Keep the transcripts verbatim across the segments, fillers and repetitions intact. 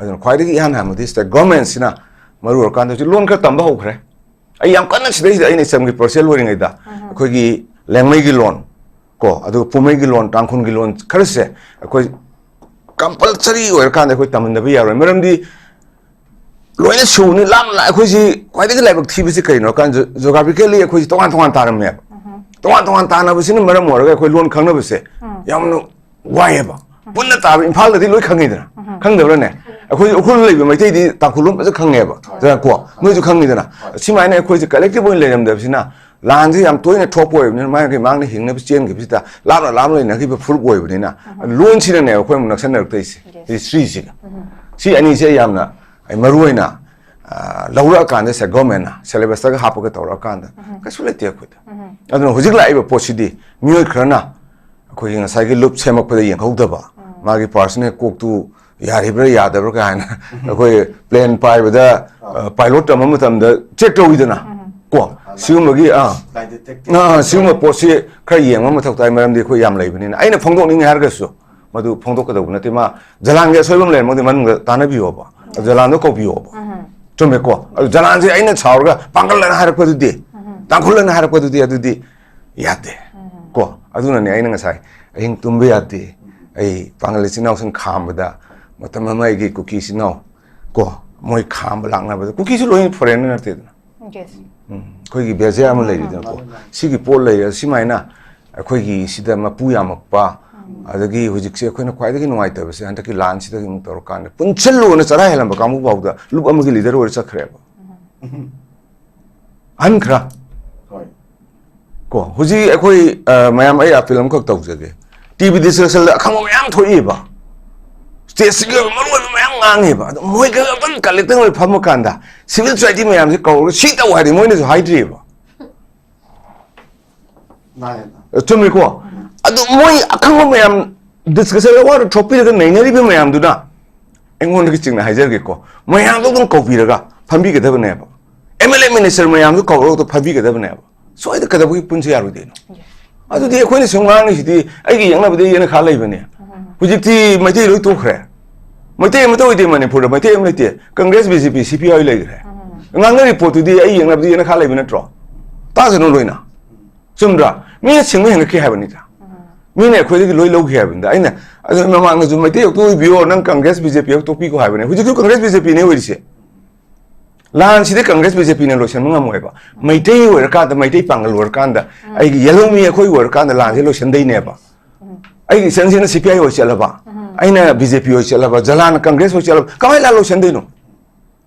ꯑꯗꯨꯅ ꯈ꯭ꯋꯥꯏꯗꯒꯤ ꯏꯍꯥꯟ ꯍꯥꯟꯕꯗꯤ state government ꯁꯤꯅ ꯃꯔꯨ ꯑꯣꯏꯔꯀꯥꯟꯗ ꯍꯧꯖꯤꯛ ꯂꯣꯟ ꯈꯔ ꯇꯝꯕ ꯍꯧꯈ꯭ꯔꯦ꯫ ꯑꯩ ꯌꯥꯝ ꯀꯟꯅ ꯁꯤꯗꯩꯁꯤꯗ ꯑꯩꯅ ꯏꯆꯝꯒꯤ ꯄ꯭ꯔꯣꯁꯦꯁ ꯂꯣꯏꯔꯤꯉꯩꯗ ꯑꯩꯈꯣꯏꯒꯤ ꯂꯦꯡꯃꯩꯒꯤ ꯂꯣꯟ ꯀꯣ, ꯑꯗꯨꯒ ꯄꯨꯃꯩꯒꯤ ꯂꯣꯟ, ꯇꯥꯡꯈꯨꯜꯒꯤ ꯂꯣꯟ ꯈꯔꯁꯦ ꯑꯩꯈꯣꯏ ꯀꯝꯄꯜꯁꯔꯤ ꯑꯣꯏꯔꯀꯥꯟꯗ ꯑꯩꯈꯣꯏ ꯇꯝꯍꯟꯗꯕ ꯌꯥꯔꯣꯏ꯫ ꯃꯔꯝꯗꯤ ꯂꯣꯏꯅ ꯁꯨꯅꯤ, ꯂꯥꯞꯅ ꯂꯥꯞ-, ꯑꯩꯈꯣꯏꯁꯤ ꯈ꯭ꯋꯥꯏꯗꯒꯤ ꯂꯥꯏꯕꯛ ꯊꯤꯕꯁꯤ ꯀꯩꯅꯣ ꯍꯥꯏꯔꯀꯥꯟꯗ, ꯖꯣ-, ꯖꯣꯒ꯭ꯔꯥꯐꯤꯀꯦꯜꯂꯤ ꯑꯩꯈꯣꯏꯁꯤ ꯇꯣꯉꯥꯟ ꯇꯣꯉꯥꯟ ꯇꯥꯔꯝꯃꯦꯕ꯫ ꯇꯣꯉꯥꯟ ꯇꯣꯉꯥꯟ ꯇꯥꯅꯕꯁꯤꯅ ꯃꯔꯝ ꯑꯣꯏꯔꯒ ꯑꯩꯈꯣꯏ ꯂꯣꯟ ꯈꯪꯅꯕꯁꯦ ꯌꯥꯝꯅ ꯋꯥꯏꯑꯦꯕ꯫ ꯄꯨꯟꯅ ꯇꯥꯕ ꯏꯝꯐꯥꯜꯗꯗꯤ ꯂꯣꯏ ꯈꯪꯉꯤꯗꯅ꯫ ꯈꯪꯗꯕ꯭ꯔꯥꯅꯦ? ꯑꯩꯈꯣꯏ ꯎꯈ꯭ꯔꯨꯜ ꯂꯩꯕ ꯃꯩꯇꯩꯗꯤ ꯇꯥꯡꯈꯨꯜ ꯂꯣꯟ ꯐꯖꯅ ꯈꯪꯉꯦꯕ꯫ ꯍꯣꯏ꯫ ꯀꯣ, ꯅꯣꯏꯁꯨ ꯈꯪꯉꯤꯗꯅ꯫ ꯍꯣꯏ꯫ ꯁꯨꯃꯥꯏꯅ ꯑꯩꯈꯣꯏꯁꯦ ꯀꯂꯦꯛꯇꯤꯚ ꯑꯣꯏꯅ ꯂꯩꯔꯝꯗꯕꯁꯤꯅ ꯂꯥꯟꯁꯦ ꯌꯥꯝ ꯇꯣꯏꯅ ꯊꯣꯛꯄ ꯑꯣꯏꯕꯅꯤꯅ ꯃꯥꯒꯤ ꯃꯥꯡꯗ ꯍꯤꯡꯅꯕ ꯆꯦꯟꯈꯤꯕꯁꯤꯗ ꯂꯥꯞꯅ ꯂꯥꯞꯅ ꯂꯩꯅꯈꯤꯕ ꯐꯨꯔꯨꯞ ꯑꯣꯏꯕꯅꯤꯅ ꯂꯣꯟꯁꯤꯅꯅꯦ ꯑꯩꯈꯣꯏ ꯑꯃꯨꯛ ꯅꯛꯁꯟꯅꯔꯛꯇꯣꯏꯁꯦ꯫ Yes. ꯍꯤꯁꯇ꯭ꯔꯤꯁꯤꯒ꯫ ꯁꯤ ꯑꯅꯤꯁꯦ ꯑꯩ ꯌꯥꯝꯅ ꯑꯩ ꯃꯔꯨ ꯑꯣꯏꯅ, ꯑ, ꯂꯧꯔꯛꯑꯀꯥꯟꯗ ꯁꯦ ꯒꯣꯔꯃꯦꯟꯅ ꯁꯦꯂꯦꯕꯁꯇꯒ ꯍꯥꯞꯄꯒ ꯇꯧꯔꯛꯑꯀꯥꯟꯗ ꯀꯩꯁꯨ ꯂꯩꯇꯦ ꯑꯩꯈꯣꯏꯗ꯫ ꯑꯗꯨꯅ ꯍꯧꯖꯤꯛ ꯂꯥꯛꯏꯕ ꯄꯣꯠꯁꯤꯗꯤ ꯃꯤꯑꯣꯏ ꯈꯔꯅ ꯑꯩꯈꯣꯏꯒꯤ ꯉꯁꯥꯏꯒꯤ ꯂꯨꯞ ꯁꯦꯝꯃꯛꯄꯗ ꯌꯦꯡꯍꯧꯗꯕ, ꯃꯥꯒꯤ ꯄꯥꯔꯁꯣꯅꯦꯜ ꯀꯣꯛꯇꯨ ꯌꯥꯔꯤꯕ꯭ꯔꯥ ꯌꯥꯗꯕ꯭ꯔꯥ ꯀꯥꯏꯅ ꯑꯩꯈꯣꯏ ꯄ꯭ꯂꯦꯟ ꯄꯥꯏꯕꯗ, ꯑ, ꯄꯥꯏꯂꯣꯠ ꯇꯝꯕ ꯃꯇꯝꯗ ꯆꯦꯛ ꯇꯧꯋꯤꯗꯅ꯫ ꯀꯣ, ꯁꯤꯒꯨꯝꯕꯒꯤ, ꯑ, ꯂꯥꯏ ꯗꯤꯇꯦꯛꯇꯤꯡ ꯑ, ꯁꯤꯒꯨꯝꯕ ꯄꯣꯠꯁꯤ ꯈꯔ ꯌꯦꯡꯕ ꯃꯊꯧ ꯇꯥꯏ, ꯃꯔꯝꯗꯤ ꯑꯩꯈꯣꯏ ꯌꯥꯝ ꯂꯩꯕꯅꯤꯅ꯫ ꯑꯩꯅ ꯐꯣꯡꯗꯣꯛꯅꯤꯡꯉꯦ ꯍꯥꯏꯔꯒꯁꯨ ꯃꯗꯨ ꯐꯣꯡꯗꯣꯛꯀꯗꯧꯕ ꯅꯠꯇꯦ꯫ ꯃꯥ ꯖꯂꯥꯟꯒꯤ ꯑꯁꯣꯏꯕ ꯑꯃ ꯂꯩꯔꯝꯃꯒꯗꯤ ꯃꯅꯨꯡꯗ ꯇꯥꯟꯅꯕꯤꯌꯣꯕ, ꯖꯂꯥꯟꯗꯣ ꯀꯧꯕꯤꯌꯣꯕ꯫ ꯆꯨꯝꯃꯦꯀꯣ? ꯑꯗꯨ ꯖꯂꯥꯟꯁꯦ ꯑꯩꯅ ꯁꯥꯎꯔꯒ ꯄꯥꯡꯒꯜ ꯑꯅ ꯍꯥꯏꯔꯛꯄꯗꯨꯗꯤ, ꯇꯥꯡꯈꯨꯜ ꯑꯅ ꯍꯥꯏꯔꯛꯄꯗꯨꯗꯤ, ꯑꯗꯨꯗꯤ ꯌꯥꯗꯦ꯫ ꯀꯣ, ꯑꯗꯨꯅꯅꯦ ꯑꯩꯅ ꯉꯁꯥꯏ ꯑꯍꯤꯡ ꯇꯨꯝꯕ ꯌꯥꯗꯦ, ꯑꯩ ꯄꯥꯡꯒꯜ ꯏꯆꯤꯟ ꯏꯅꯥꯎꯁꯤꯡ ꯈꯥꯝꯕꯗ, ꯃꯇꯝ ꯑꯃ ꯑꯩꯒꯤ ꯀꯨꯀꯤ ꯏꯆꯤꯟ ꯏꯅꯥꯎ ꯀꯣ, ꯃꯣꯏ ꯈꯥꯝꯕ ꯂꯥꯛꯅꯕꯗ, ꯀꯨꯀꯤꯁꯨ ꯂꯣꯏꯅ ꯐꯣꯔꯦꯟꯅꯔ ꯅꯠꯇꯦꯗꯅ꯫ Yes. ꯎꯝ, ꯑꯩꯈꯣꯏꯒꯤ ꯕꯦꯜꯖꯤꯌꯥ ꯑꯃ ꯂꯩꯔꯤꯗꯅꯀꯣ, ꯁꯤꯒꯤ ꯄꯣꯠ ꯂꯩꯔꯦ꯫ ꯁꯨꯃꯥꯏꯅ ꯑꯩꯈꯣꯏꯒꯤ ꯁꯤꯗ ꯃꯄꯨ ꯌꯥꯝꯃꯛꯄ, ꯑꯗꯒꯤ ꯍꯧꯖꯤꯛꯁꯦ ꯑꯩꯈꯣꯏꯅ ꯈ꯭ꯋꯥꯏꯗꯒꯤ ꯅꯨꯡꯉꯥꯏꯇꯕꯁꯦ ꯍꯟꯗꯛꯀꯤ ꯂꯥꯟꯁꯤꯗꯒꯤ ꯑꯃꯨꯛ ꯇꯧꯔꯀꯥꯟꯗ ꯄꯨꯟꯁꯤꯜꯂꯨꯅ ꯆꯔꯥ ꯍꯦꯜꯂꯝꯕ ꯀꯥꯡꯕꯨ ꯐꯥꯎꯗ ꯂꯨꯞ ꯑꯃꯒꯤ ꯂꯤꯗꯔ ꯑꯣꯏꯔ ꯆꯠꯈ꯭ꯔꯦꯕ꯫ ꯑꯍꯟ ꯈꯔ꯫ ꯍꯣꯏ꯫ ꯀꯣ, ꯍꯧꯖꯤꯛ ꯑꯩꯈꯣꯏ, ꯑ, ꯃꯌꯥꯝ, ꯑꯩ ꯑꯄꯤꯜ ꯑꯃꯈꯛ ꯇꯧꯖꯒꯦ꯫ ꯇꯤ ꯚꯤ ꯗꯤꯁꯀꯁꯟꯗ ꯑꯈꯪꯕ ꯃꯌꯥꯝ ꯊꯣꯛꯏꯕ, ꯁ꯭ꯇꯦꯠꯁꯤꯒꯤ ꯑꯣꯏꯕ ꯃꯔꯨꯑꯣꯏꯕ ꯃꯌꯥꯝ ꯉꯥꯡꯉꯦꯕ꯫ ꯑꯗꯣ ꯃꯣꯏ ꯈꯔ ꯑꯝꯇꯪ ꯀꯂꯦꯛꯇꯤꯚ ꯑꯣꯏꯅ ꯐꯝꯃꯀꯥꯟꯗ ꯁꯤꯚꯤꯜ ꯁꯣꯁꯥꯏꯇꯤ ꯃꯌꯥꯝꯁꯦ ꯀꯧꯔꯒ ꯁꯤ ꯇꯧ ꯍꯥꯏꯗꯤ ꯃꯣꯏꯅꯁꯨ ꯍꯥꯏꯗ꯭ꯔꯤꯕ꯫ ꯅꯥꯏꯌꯦꯅ꯫ ꯆꯨꯝꯃꯤꯀꯣ? ꯑꯗꯨ ꯃꯣꯏ ꯑꯈꯪꯕ ꯃꯌꯥꯝ ꯗꯤꯁꯀꯁꯟ ꯑꯋꯥꯗ ꯊꯣꯛꯄꯤꯔꯒ ꯅꯩꯅꯔꯤꯕ ꯃꯌꯥꯝꯗꯨꯅ ꯑꯩꯉꯣꯟꯗꯒꯤ ꯆꯤꯡꯅ ꯍꯥꯏꯖꯔꯒꯦꯀꯣ, ꯃꯌꯥꯝꯗꯣ ꯑꯗꯨꯝ ꯀꯧꯕꯤꯔꯒ ꯐꯝꯕꯤꯒꯗꯕꯅꯦꯕ꯫ ꯑꯦꯝ ꯑꯦꯜ ꯑꯦ ꯃꯤꯅꯤꯁꯇꯔ ꯃꯌꯥꯝꯗꯣ ꯀꯧꯔꯒ ꯐꯝꯕꯤꯒꯗꯕꯅꯦꯕ꯫ ꯁꯣꯏꯗ ꯀꯩꯗꯧꯕꯒꯤ ꯄꯨꯟꯁꯤ ꯌꯥꯔꯣꯏꯗꯣꯏꯅꯣ? ꯑꯗꯨꯗꯤ ꯑꯩꯈꯣꯏꯅ ꯁꯨꯝ ꯉꯥꯡꯉꯤꯁꯤꯗꯤ ꯑꯩꯒꯤ ꯌꯦꯛꯅꯕꯗ ꯌꯦꯛꯅꯈꯥ ꯂꯩꯕꯅꯦ꯫ ꯍꯧꯖꯤꯛꯇꯤ ꯃꯩꯇꯩ ꯂꯣꯏ ꯇꯣꯛꯈ꯭ꯔꯦ꯫ ꯃꯩꯇꯩ ꯑꯃꯠꯇ ꯑꯣꯏꯗꯦ ꯃꯅꯤꯄꯨꯔꯗ, ꯃꯩꯇꯩ ꯑꯃ ꯂꯩꯇꯦ꯫ ꯀꯪꯒ꯭ꯔꯦꯁ, ꯕꯤ ꯖꯦ ꯄꯤ, ꯁꯤ ꯄꯤ ꯑꯥꯏ ꯂꯩꯈ꯭ꯔꯦ꯫ ꯉꯥꯡꯅꯔꯤ ꯄꯣꯠꯇꯨꯗꯤ ꯑꯩ ꯌꯦꯡꯅꯕꯗꯤ ꯌꯦꯅꯈꯥ ꯂꯩꯕ ꯅꯠꯇ꯭ꯔꯣ? ꯇꯥꯁꯅꯨ ꯂꯣꯏꯅ꯫ ꯆꯨꯝꯗ꯭ꯔꯥ? ꯃꯤꯅ ꯁꯤꯡꯕ ꯍꯦꯟꯒꯠꯈꯤ ꯍꯥꯏꯕꯅꯤꯗ꯫ ꯃꯤꯅ ꯑꯩꯈꯣꯏꯗꯒꯤ ꯂꯣꯏ ꯂꯧꯈꯤ ꯍꯥꯏꯕꯅꯤꯗ꯫ ꯑꯩꯅ ꯑꯗꯨ ꯃꯃꯥꯡꯗꯁꯨ ꯃꯩꯇꯩ ꯑꯃꯨꯛꯇ ꯑꯣꯏꯕꯤꯌꯣ, ꯅꯪ ꯀꯪꯒ꯭ꯔꯦꯁ, ꯕꯤ ꯖꯦ ꯄꯤ ꯑꯃꯨꯛ ꯇꯣꯛꯄꯤꯈꯣ ꯍꯥꯏꯕꯅꯦ꯫ ꯍꯧꯖꯤꯛꯁꯨ ꯀꯪꯒ꯭ꯔꯦꯁ, ꯕꯤ ꯖꯦ ꯄꯤꯅꯦ ꯑꯣꯏꯔꯤꯁꯦ꯫ ꯂꯥꯟꯁꯤꯗꯤ ꯀꯪꯒ꯭ꯔꯦꯁ, ꯕꯤ ꯖꯦ ꯄꯤꯅ ꯂꯣꯏꯁꯤꯟꯕ ꯉꯝꯃꯣꯏꯕ꯫ ꯃꯩꯇꯩ ꯑꯣꯏꯔꯀꯥꯟꯗ, ꯃꯩꯇꯩ ꯄꯥꯡꯒꯜ ꯑꯣꯏꯔꯀꯥꯟꯗ, ꯑꯩꯒꯤ ꯌꯦꯜꯍꯧꯃꯤ ꯑꯩꯈꯣꯏ ꯑꯣꯏꯔꯀꯥꯟꯗ ꯂꯥꯟꯁꯦ ꯂꯣꯏꯁꯤꯟꯗꯩꯅꯦꯕ꯫ ꯑꯩꯒꯤ ꯏꯆꯟꯁꯤꯅ ꯁꯤ ꯄꯤ ꯑꯥꯏ ꯑꯣꯏ ꯆꯠꯂꯕ, ꯑꯩꯅ ꯕꯤ ꯖꯦ ꯄꯤ ꯑꯣꯏ ꯆꯠꯂꯕ, ꯖꯂꯥꯅ ꯀꯪꯒ꯭ꯔꯦꯁ ꯑꯣꯏ ꯆꯠꯂꯕ, ꯀꯃꯥꯏꯅ ꯂꯥꯟ ꯂꯣꯏꯁꯤꯟꯗꯣꯏꯅꯣ?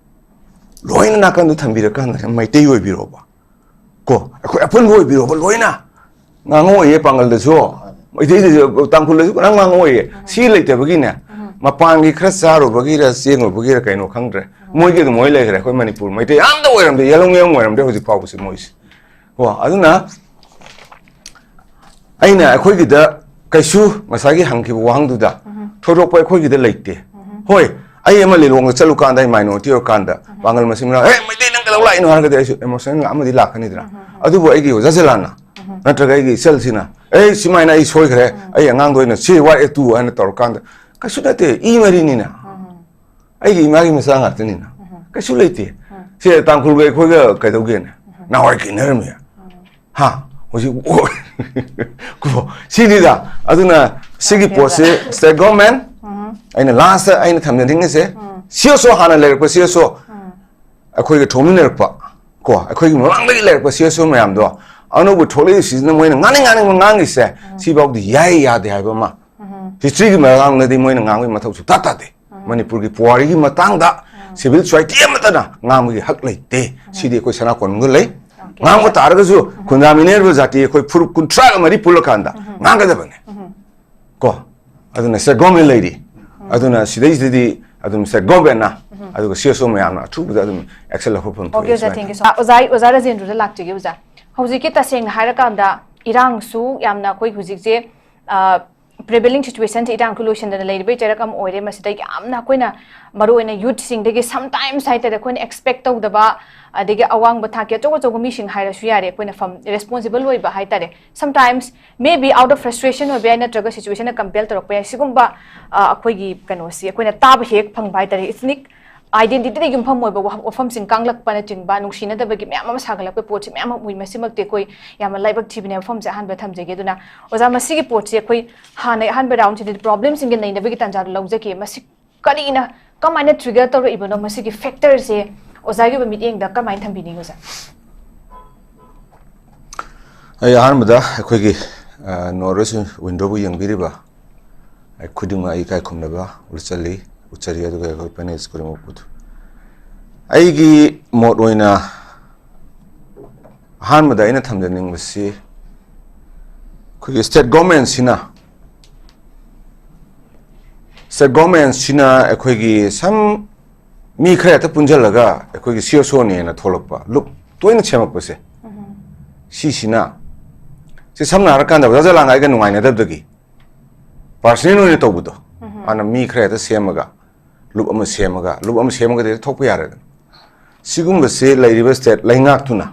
ꯂꯣꯏꯅ ꯅꯥꯀꯟꯗ ꯊꯝꯕꯤꯔꯀꯥꯟꯗ ꯃꯩꯇꯩ ꯑꯣꯏꯕꯤꯔꯣꯕ꯫ ꯀꯣ, ꯑꯩꯈꯣꯏ ꯑꯄꯨꯟꯕ ꯑꯣꯏꯕꯤꯔꯣꯕ ꯂꯣꯏꯅ꯫ ꯉꯥꯡꯉꯣꯏꯌꯦ ꯄꯥꯡꯒꯜꯗꯁꯨ, ꯃꯩꯇꯩꯗꯁꯨ, ꯇꯥꯡꯈꯨꯜꯗꯁꯨ ꯀꯅꯥꯝ ꯉꯥꯡꯉꯣꯏꯌꯦ꯫ ꯁꯤ ꯂꯩꯇꯕꯒꯤꯅꯦ, ꯃꯄꯥꯟꯒꯤ ꯈꯔ ꯆꯥꯔꯨꯕꯒꯤꯔ ꯆꯦꯡꯉꯨꯕꯒꯤꯔ ꯀꯩꯅꯣ ꯈꯪꯗ꯭ꯔꯦ, ꯃꯣꯏꯒꯤ ꯑꯗꯨꯝ ꯃꯣꯏ ꯂꯩꯈ꯭ꯔꯦ꯫ ꯑꯩꯈꯣꯏ ꯃꯅꯤꯄꯨꯔ ꯃꯩꯇꯩ ꯑꯝꯇ ꯑꯣꯏꯔꯝꯗꯦ, ꯌꯦꯜꯍꯧꯃꯤ ꯑꯃ ꯑꯣꯏꯔꯝꯗꯦ ꯍꯧꯖꯤꯛ ꯐꯥꯎꯕꯁꯦ ꯃꯣꯏꯁꯦ꯫ ꯀꯣ, ꯑꯗꯨꯅ ꯑꯩꯅ ꯑꯩꯈꯣꯏꯒꯤꯗ ꯀꯩꯁꯨ ꯉꯁꯥꯏꯒꯤ ꯍꯪꯈꯤꯕ ꯋꯥꯍꯪꯗꯨꯗ ꯊꯣꯏꯗꯣꯛꯄ ꯑꯩꯈꯣꯏꯒꯤꯗ ꯂꯩꯇꯦ꯫ ꯍꯣꯏ, ꯑꯩ ꯑꯃ ꯂꯤꯂꯣꯡꯗ ꯆꯠꯂꯨꯀꯥꯟꯗ, ꯑꯩ ꯃꯥꯏꯅꯣꯔꯤꯇꯤ ꯑꯣꯏꯔꯀꯥꯟꯗ ꯄꯥꯡꯒꯜ ꯃꯁꯤꯡ ꯃꯌꯥꯝ, "ꯑꯦ, ꯃꯩꯇꯩ ꯅꯪ ꯀꯩꯗꯧ ꯂꯥꯛꯏꯅꯣ?" ꯍꯥꯏꯔꯒꯗꯤ ꯑꯩꯁꯨ ꯏꯃꯣꯁꯅꯦꯜ ꯑꯃꯗꯤ ꯂꯥꯛꯀꯅꯤꯗꯅ꯫ ꯑꯗꯨꯕꯨ ꯑꯩꯒꯤ ꯑꯣꯖꯥ ꯖꯂꯥꯟꯅ ꯅꯠꯇ꯭ꯔꯒ ꯑꯩꯒꯤ ꯏꯆꯜꯁꯤꯅ, "ꯑꯦ, ꯁꯨꯃꯥꯏꯅ ꯑꯩ ꯁꯣꯏꯈ꯭ꯔꯦ, ꯑꯩ ꯑꯉꯥꯡꯗ ꯑꯣꯏꯅ ꯁꯤ ꯋꯥꯏ ꯑꯦ ꯇꯨ" ꯍꯥꯏꯅ ꯇꯧꯔꯀꯥꯟꯗ, ꯀꯩꯁꯨ ꯅꯠꯇꯦ, ꯏ ꯃꯔꯤꯅꯤꯅ꯫ ꯑꯩꯒꯤ ꯏꯃꯥꯒꯤ ꯃꯆꯥ ꯉꯥꯛꯇꯅꯤꯅ꯫ ꯀꯩꯁꯨ ꯂꯩꯇꯦ꯫ ꯁꯦ ꯇꯥꯡꯈꯨꯜꯒ ꯑꯩꯈꯣꯏꯒ ꯀꯩꯗꯧꯒꯦꯅꯦ? ꯅꯍꯥꯟꯋꯥꯏ ꯀꯩꯅꯔꯝꯃꯤ꯫ ꯍꯥ? ꯍꯧꯖꯤꯛ ꯑꯣ-, ꯀꯣ, ꯁꯤꯅꯤꯗ꯫ ꯑꯗꯨꯅ ꯁꯤꯒꯤ ꯄꯣꯠꯁꯦ ꯁ꯭ꯇꯦꯠ ꯒꯣꯔꯃꯦꯟ, ꯑꯩꯅ ꯂꯥꯁꯇ ꯑꯩꯅ ꯊꯝꯖꯅꯤꯡꯉꯤꯁꯦ, ꯁꯤ ꯑꯦꯁ ꯑꯣ ꯍꯥꯟꯅ ꯂꯩꯔꯛꯄ ꯁꯤ ꯑꯦꯁ ꯑꯣ, ꯑꯩꯈꯣꯏꯒ ꯊꯣꯛꯃꯤꯟꯅꯔꯛꯄ, ꯀꯣ, ꯑꯩꯈꯣꯏꯒꯤ ꯃꯃꯥꯡꯗꯒꯤ ꯂꯩꯔꯛꯄ ꯁꯤ ꯑꯦꯁ ꯑꯣ ꯃꯌꯥꯝꯗꯣ, ꯑꯅꯧꯕ ꯊꯣꯛꯂꯛꯏꯁꯤꯅ ꯃꯣꯏꯅ ꯉꯥꯡꯅꯤꯡ ꯉꯥꯡꯅꯤꯡꯕ ꯉꯥꯡꯉꯤꯁꯦ, ꯁꯤꯐꯥꯎꯗꯤ ꯌꯥꯏ ꯌꯥꯗꯦ ꯍꯥꯏꯕ ꯑꯃ, ꯍꯤꯁꯇ꯭ꯔꯤꯒꯤ ꯃꯇꯥꯡꯗꯗꯤ ꯃꯣꯏꯅ ꯉꯥꯡꯕꯒꯤ ꯃꯊꯧ ꯁꯨꯡꯇꯥ ꯇꯥꯗꯦ꯫ ꯃꯅꯤꯄꯨꯔꯒꯤ ꯄꯨꯋꯥꯔꯤꯒꯤ ꯃꯇꯥꯡꯗ ꯁꯤꯚꯤꯜ ꯁꯣꯁꯥꯏꯇꯤ ꯑꯃꯠꯇꯅ ꯉꯥꯡꯕꯒꯤ ꯍꯛ ꯂꯩꯇꯦ꯫ ꯁꯤꯗꯤ ꯑꯩꯈꯣꯏ ꯁꯅꯥ ꯀꯣꯅꯨꯡꯗ ꯂꯩ꯫ ꯉꯥꯡꯕ ꯇꯥꯔꯒꯁꯨ ꯈꯨꯟꯗ꯭ꯔꯥꯃꯤ ꯅꯦꯔꯕ ꯖꯥꯇꯤ ꯑꯩꯈꯣꯏ ꯐꯨꯔꯨꯞ ꯀꯨꯟꯊ꯭ꯔꯥꯒ ꯃꯔꯤ ꯄꯨꯜꯂꯀꯥꯟꯗ ꯉꯥꯡꯒꯗꯕꯅꯦ꯫ ꯀꯣ? ꯑꯗꯨꯅ ꯁꯦ ꯒꯣꯔꯃꯦꯟ ꯂꯩꯔꯤ꯫ ꯑꯗꯨꯅ ꯁꯤꯗꯩꯁꯤꯗꯗꯤ ꯑꯗꯨꯝ ꯁꯦ ꯒꯣꯔꯃꯦꯟꯅ, ꯑꯗꯨꯒ ꯁꯤ ꯑꯦꯁ ꯑꯣ ꯃꯌꯥꯝꯅ ꯑꯊꯨꯕꯗ ꯑꯗꯨꯝ ꯑꯦꯛꯁꯟ ꯂꯧꯈꯠꯐꯝ ꯊꯣꯛꯑꯦ꯫ ꯑꯣꯀꯦ ꯑꯣꯖꯥ, ꯁꯨꯃꯥꯏꯅ ꯊꯦꯡꯀ꯭ꯌꯨ ꯁꯣ ꯃꯁ꯫ ꯑꯣꯖꯥ, ꯑꯣꯖꯥ ꯔꯥꯖꯦꯟꯗ꯭ꯔꯗ ꯂꯥꯛꯆꯒꯦ ꯑꯣꯖꯥ꯫ ꯍꯧꯖꯤꯛꯀꯤ ꯇꯁꯦꯡꯅ ꯍꯥꯏꯔꯀꯥꯟꯗ ꯏꯔꯥꯡꯁꯨ ꯌꯥꯝꯅ ꯑꯩꯈꯣꯏ ꯍꯧꯖꯤꯛꯁꯦ, ꯑ, prevailing situationꯁꯦ, ꯏꯔꯥꯡꯁꯨ ꯂꯣꯏꯁꯤꯟꯗꯅ ꯂꯩꯔꯤꯕꯒꯤ ꯆꯩꯔꯛ ꯑꯃ ꯑꯣꯏꯔꯦ꯫ ꯃꯁꯤꯗ ꯌꯥꯝꯅ ꯑꯩꯈꯣꯏꯅ ꯃꯔꯨꯑꯣꯏꯅ youthꯁꯤꯡꯗꯒꯤ sometimes ꯍꯥꯏꯇꯥꯔꯦ, ꯑꯩꯈꯣꯏꯅ expect ꯇꯧꯗꯕ, ꯑꯗꯒꯤ ꯑꯋꯥꯡꯕ ꯊꯥꯛꯀꯤ ꯑꯆꯧ ꯑꯆꯧꯕ ꯃꯤꯁꯤꯡ ꯍꯥꯏꯔꯁꯨ ꯌꯥꯔꯦ, ꯑꯩꯈꯣꯏꯅ ꯐꯝ responsible ꯑꯣꯏꯕ ꯍꯥꯏꯇꯥꯔꯦ, sometimes maybe out of frustration ꯑꯣꯏꯕ ꯌꯥꯏ, ꯅꯠꯇ꯭ꯔꯒ situationꯅ compel ꯇꯧꯔꯛꯄ ꯌꯥꯏ꯫ ꯁꯤꯒꯨꯝꯕ ꯑ, ꯑꯩꯈꯣꯏꯒꯤ ꯀꯩꯅꯣꯁꯤ ꯑꯩꯈꯣꯏꯅ ꯇꯥꯕ ꯍꯦꯛ ꯐꯪꯕ ꯍꯥꯏꯇꯥꯔꯦ, ethnic identityꯗ ꯌꯨꯝꯐꯝ ꯑꯣꯏꯕ ꯋꯥ- ꯋꯥꯐꯝꯁꯤꯡ ꯀꯥꯡꯂꯛꯄꯅꯆꯤꯡꯕ, ꯅꯨꯡꯁꯤꯅꯗꯕꯒꯤ ꯃꯌꯥꯝ ꯑꯃ ꯁꯥꯒꯠꯂꯛꯄ ꯄꯣꯠꯁꯤ ꯃꯌꯥꯝ ꯑꯃ ꯎꯏ꯫ ꯃꯁꯤꯃꯛꯇꯤ ꯑꯩꯈꯣꯏ ꯌꯥꯝꯅ ꯂꯥꯏꯕꯛ ꯊꯤꯕꯅꯦ꯫ ꯋꯥꯐꯝꯁꯦ ꯑꯍꯥꯟꯕ ꯊꯝꯖꯒꯦ꯫ ꯑꯗꯨꯅ ꯑꯣꯖꯥ, ꯃꯁꯤꯒꯤ ꯄꯣꯠꯁꯤ ꯑꯩꯈꯣꯏ ꯍꯥꯟꯅ ꯑꯍꯥꯟꯕ roundꯁꯤꯗꯗꯤ problemꯁꯤꯡꯒ ꯅꯩꯅꯕꯒꯤ ꯇꯥꯟꯖꯥꯗꯣ ꯂꯧꯖꯒꯦ꯫ ꯃꯁꯤ ꯀꯔꯤꯅ, ꯀꯃꯥꯏꯅ trigger ꯇꯧꯔꯛꯏꯕꯅꯣ? ꯃꯁꯤꯒꯤ factorꯁꯦ ꯑꯣꯖꯥꯒꯤ ꯑꯣꯏꯕ ꯃꯤꯠꯌꯦꯡꯗ ꯀꯃꯥꯏꯅ ꯊꯝꯕꯤꯅꯤꯡꯉꯤ, ꯑꯣꯖꯥ? ꯑꯩ ꯑꯍꯥꯟꯕꯗ ꯑꯩꯈꯣꯏꯒꯤ ꯅꯣꯔꯠ ꯏꯁ ꯋꯤꯟꯗꯣꯕꯨ ꯌꯦꯡꯕꯤꯔꯤꯕ ꯑꯩ ꯈꯨꯗꯤꯡꯃꯛ ꯑꯩ ꯏꯀꯥꯏ ꯈꯨꯝꯅꯕ ꯎꯠꯆꯜꯂꯤ, ꯎꯠꯆꯔꯤ꯫ ꯑꯗꯨꯒ ꯑꯩꯈꯣꯏ panelist ꯈꯨꯗꯤꯡꯃꯛꯄꯨ ꯑꯩꯒꯤ ꯃꯣꯠ ꯑꯣꯏꯅ ꯑꯍꯥꯟꯕꯗ ꯑꯩꯅ ꯊꯝꯖꯅꯤꯡꯕꯁꯤ ꯑꯩꯈꯣꯏꯒꯤ state governmentꯁꯤꯅ state governmentꯁꯤꯅ ꯑꯩꯈꯣꯏꯒꯤ some ꯃꯤ ꯈꯔ ꯍꯦꯛꯇ ꯄꯨꯟꯁꯤꯜꯂꯒ ꯑꯩꯈꯣꯏꯒꯤ CSOꯅꯦꯅ ꯊꯣꯛꯂꯛꯄ ꯂꯨꯞ ꯇꯣꯏꯅ ꯁꯦꯝꯃꯛꯄꯁꯦ, ꯁꯤꯁꯤꯅ ꯁꯤ ꯁꯝꯅ ꯍꯥꯏꯔꯀꯥꯟꯗ ꯑꯣꯖꯥ ꯖꯂꯥꯡꯒ ꯑꯩꯒ ꯅꯨꯡꯉꯥꯏꯅꯗꯕꯗꯒꯤ personal ꯑꯣꯏꯅ ꯇꯧꯕꯗꯣ, ꯃꯥꯅ ꯃꯤ ꯈꯔ ꯍꯦꯛꯇ ꯁꯦꯝꯃꯒ ꯂꯨꯞ ꯑꯃ ꯁꯦꯝꯃꯒ ꯂꯨꯞ ꯑꯃ ꯁꯦꯝꯃꯒꯗꯤ ꯍꯦꯛꯇ ꯊꯣꯛꯄ ꯌꯥꯔꯦꯗꯅ꯫ ꯁꯤꯒꯨꯝꯕꯁꯦ ꯂꯩꯔꯤꯕ state ꯂꯩꯉꯥꯛꯇꯨꯅ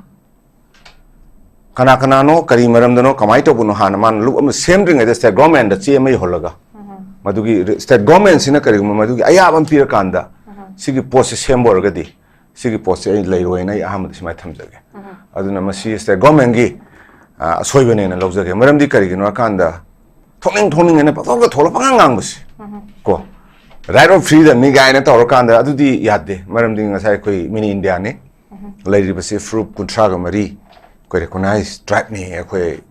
ꯀꯅꯥ ꯀꯅꯥꯅꯣ, ꯀꯔꯤ ꯃꯔꯝꯗꯅꯣ, ꯀꯃꯥꯏꯅ ꯇꯧꯕꯅꯣ, ꯍꯥꯟꯅ ꯃꯥꯅ ꯂꯨꯞ ꯑꯃ ꯁꯦꯝꯗ꯭ꯔꯤꯉꯩꯗ state governmentꯗ ꯆꯦ ꯑꯃ ꯌꯧꯍꯜꯂꯒ ꯃꯗꯨꯒꯤ state governmentꯁꯤꯅ ꯀꯔꯤꯒꯨꯝꯕ ꯃꯗꯨꯒꯤ ꯑꯌꯥꯕ ꯑꯃ ꯄꯤꯔꯀꯥꯟꯗ ꯁꯤꯒꯤ ꯄꯣꯠꯁꯦ ꯁꯦꯝꯕ ꯑꯣꯏꯔꯒꯗꯤ ꯁꯤꯒꯤ ꯄꯣꯠꯁꯦ ꯑꯩ ꯂꯩꯔꯣꯏꯅ ꯑꯩ ꯑꯍꯥꯟꯕꯗ ꯁꯨꯃꯥꯏꯅ ꯊꯝꯖꯒꯦ꯫ ꯑꯗꯨꯅ ꯃꯁꯤ state governmentꯀꯤ ꯑ, ꯑꯁꯣꯏꯕꯅꯦꯅ ꯂꯧꯖꯒꯦ꯫ ꯃꯔꯝꯗꯤ ꯀꯔꯤꯒꯤꯅꯣ ꯍꯥꯏꯀꯥꯟꯗ ꯊꯣꯛꯅꯤꯡ ꯊꯣꯛꯅꯤꯡꯉꯦꯅ ꯄꯪꯊꯣꯛꯇ ꯊꯣꯛꯂ ꯄꯉꯥꯡ ꯉꯥꯡꯕꯁꯦ ꯀꯣ, right of freedomꯅꯤ ꯀꯥꯏꯅ ꯇꯧꯔꯀꯥꯟꯗ ꯑꯗꯨꯗꯤ ꯌꯥꯗꯦ꯫ ꯃꯔꯝꯗꯤ ꯉꯁꯥꯏ ꯑꯩꯈꯣꯏ mini Indiaꯅꯤ, ꯂꯩꯔꯤꯕꯁꯤ ꯐꯨꯔꯨꯞ ꯀꯨꯟꯊ꯭ꯔꯥꯒ ꯃꯔꯤ ꯑꯩꯈꯣꯏ recognised tribeꯅꯤ꯫ ꯑꯩꯈꯣꯏ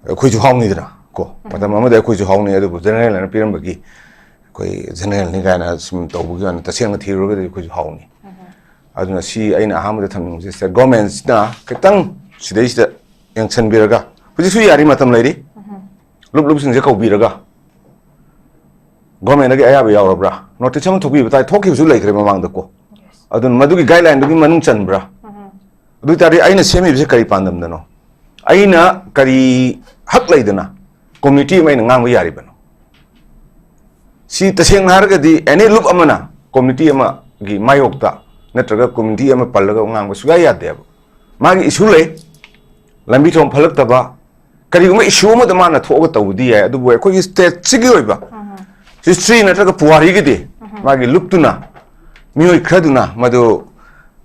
ꯑꯩꯈꯣꯏꯁꯨ ꯍꯥꯎꯅꯤꯗꯅ ꯀꯣ, ꯃꯇꯝ ꯑꯃꯗ ꯑꯩꯈꯣꯏꯁꯨ ꯍꯥꯎꯅꯤ, ꯑꯗꯨꯕꯨ general ꯍꯥꯏꯅ ꯄꯤꯔꯝꯕꯒꯤ ꯑꯩꯈꯣꯏ generalꯅꯤ ꯀꯥꯏꯅ ꯁꯨꯝ ꯇꯧꯕꯒꯤ ꯋꯥꯅꯤ, ꯇꯁꯦꯡꯅ ꯊꯤꯔꯨꯔꯒꯗꯤ ꯑꯩꯈꯣꯏꯁꯨ ꯍꯥꯎꯅꯤ꯫ ꯑꯗꯨꯅ ꯁꯤ ꯑꯩꯅ ꯑꯍꯥꯟꯕꯗ ꯊꯝꯅꯤꯡꯕꯁꯦ state governmentꯁꯤꯅ ꯈꯤꯇꯪ ꯁꯤꯗꯩꯁꯤꯗ ꯌꯦꯡꯁꯤꯟꯕꯤꯔꯒ, ꯍꯧꯖꯤꯛꯁꯨ ꯌꯥꯔꯤ, ꯃꯇꯝ ꯂꯩꯔꯤ, ꯂꯨꯞ ꯂꯨꯞꯁꯤꯡꯁꯦ ꯀꯧꯕꯤꯔꯒ governmentꯗꯒꯤ ꯑꯌꯥꯕ ꯌꯥꯎꯔꯕ꯭ꯔꯥ? Notice ꯑꯃ ꯊꯣꯛꯄꯤꯕ ꯇꯥꯏ, ꯊꯣꯛꯈꯤꯕꯁꯨ ꯂꯩꯈ꯭ꯔꯦ ꯃꯃꯥꯡꯗ ꯀꯣ꯫ ꯑꯗꯨꯅ ꯃꯗꯨꯒꯤ guidelineꯗꯨꯒꯤ ꯃꯅꯨꯡ ꯆꯟꯕ꯭ꯔꯥ? ꯑꯗꯨ ꯑꯣꯏꯇꯥꯔꯗꯤ ꯑꯩꯅ ꯁꯦꯝꯃꯤꯕꯁꯦ ꯀꯔꯤ ꯄꯥꯟꯗꯝꯗꯅꯣ? ꯑꯩꯅ ꯀꯔꯤ ꯍꯛ ꯂꯩꯗꯅ community ꯑꯃ ꯑꯩꯅ ꯉꯥꯡꯕ ꯌꯥꯔꯤꯕꯅꯣ? ꯁꯤ ꯇꯁꯦꯡꯅ ꯍꯥꯏꯔꯒꯗꯤ ꯑꯦꯅꯤ ꯂꯨꯞ ꯑꯃꯅ community ꯑꯃꯒꯤ ꯃꯥꯌꯣꯛꯇ ꯅꯠꯇ꯭ꯔꯒ community ꯑꯃ ꯄꯜꯂꯒ ꯉꯥꯡꯕ ꯁꯨꯡꯌꯥ ꯌꯥꯗꯦꯕ꯫ ꯃꯥꯒꯤ issue ꯂꯩ, ꯂꯝꯕꯤ ꯊꯣꯡ ꯐꯠꯂꯛꯇꯕ, ꯀꯔꯤꯒꯨꯝꯕ issue ꯑꯃꯗ ꯃꯥꯅ ꯊꯣꯛꯑꯒ ꯇꯧꯕꯗꯤ ꯌꯥꯏ, ꯑꯗꯨꯕꯨ ꯑꯩꯈꯣꯏꯒꯤ stateꯁꯤꯒꯤ ꯑꯣꯏꯕ history ꯅꯠꯇ꯭ꯔꯒ ꯄꯨꯋꯥꯔꯤꯒꯤꯗꯤ ꯃꯥꯒꯤ ꯂꯨꯞꯇꯨꯅ ꯃꯤꯑꯣꯏ ꯈꯔꯗꯨꯅ ꯃꯗꯨ,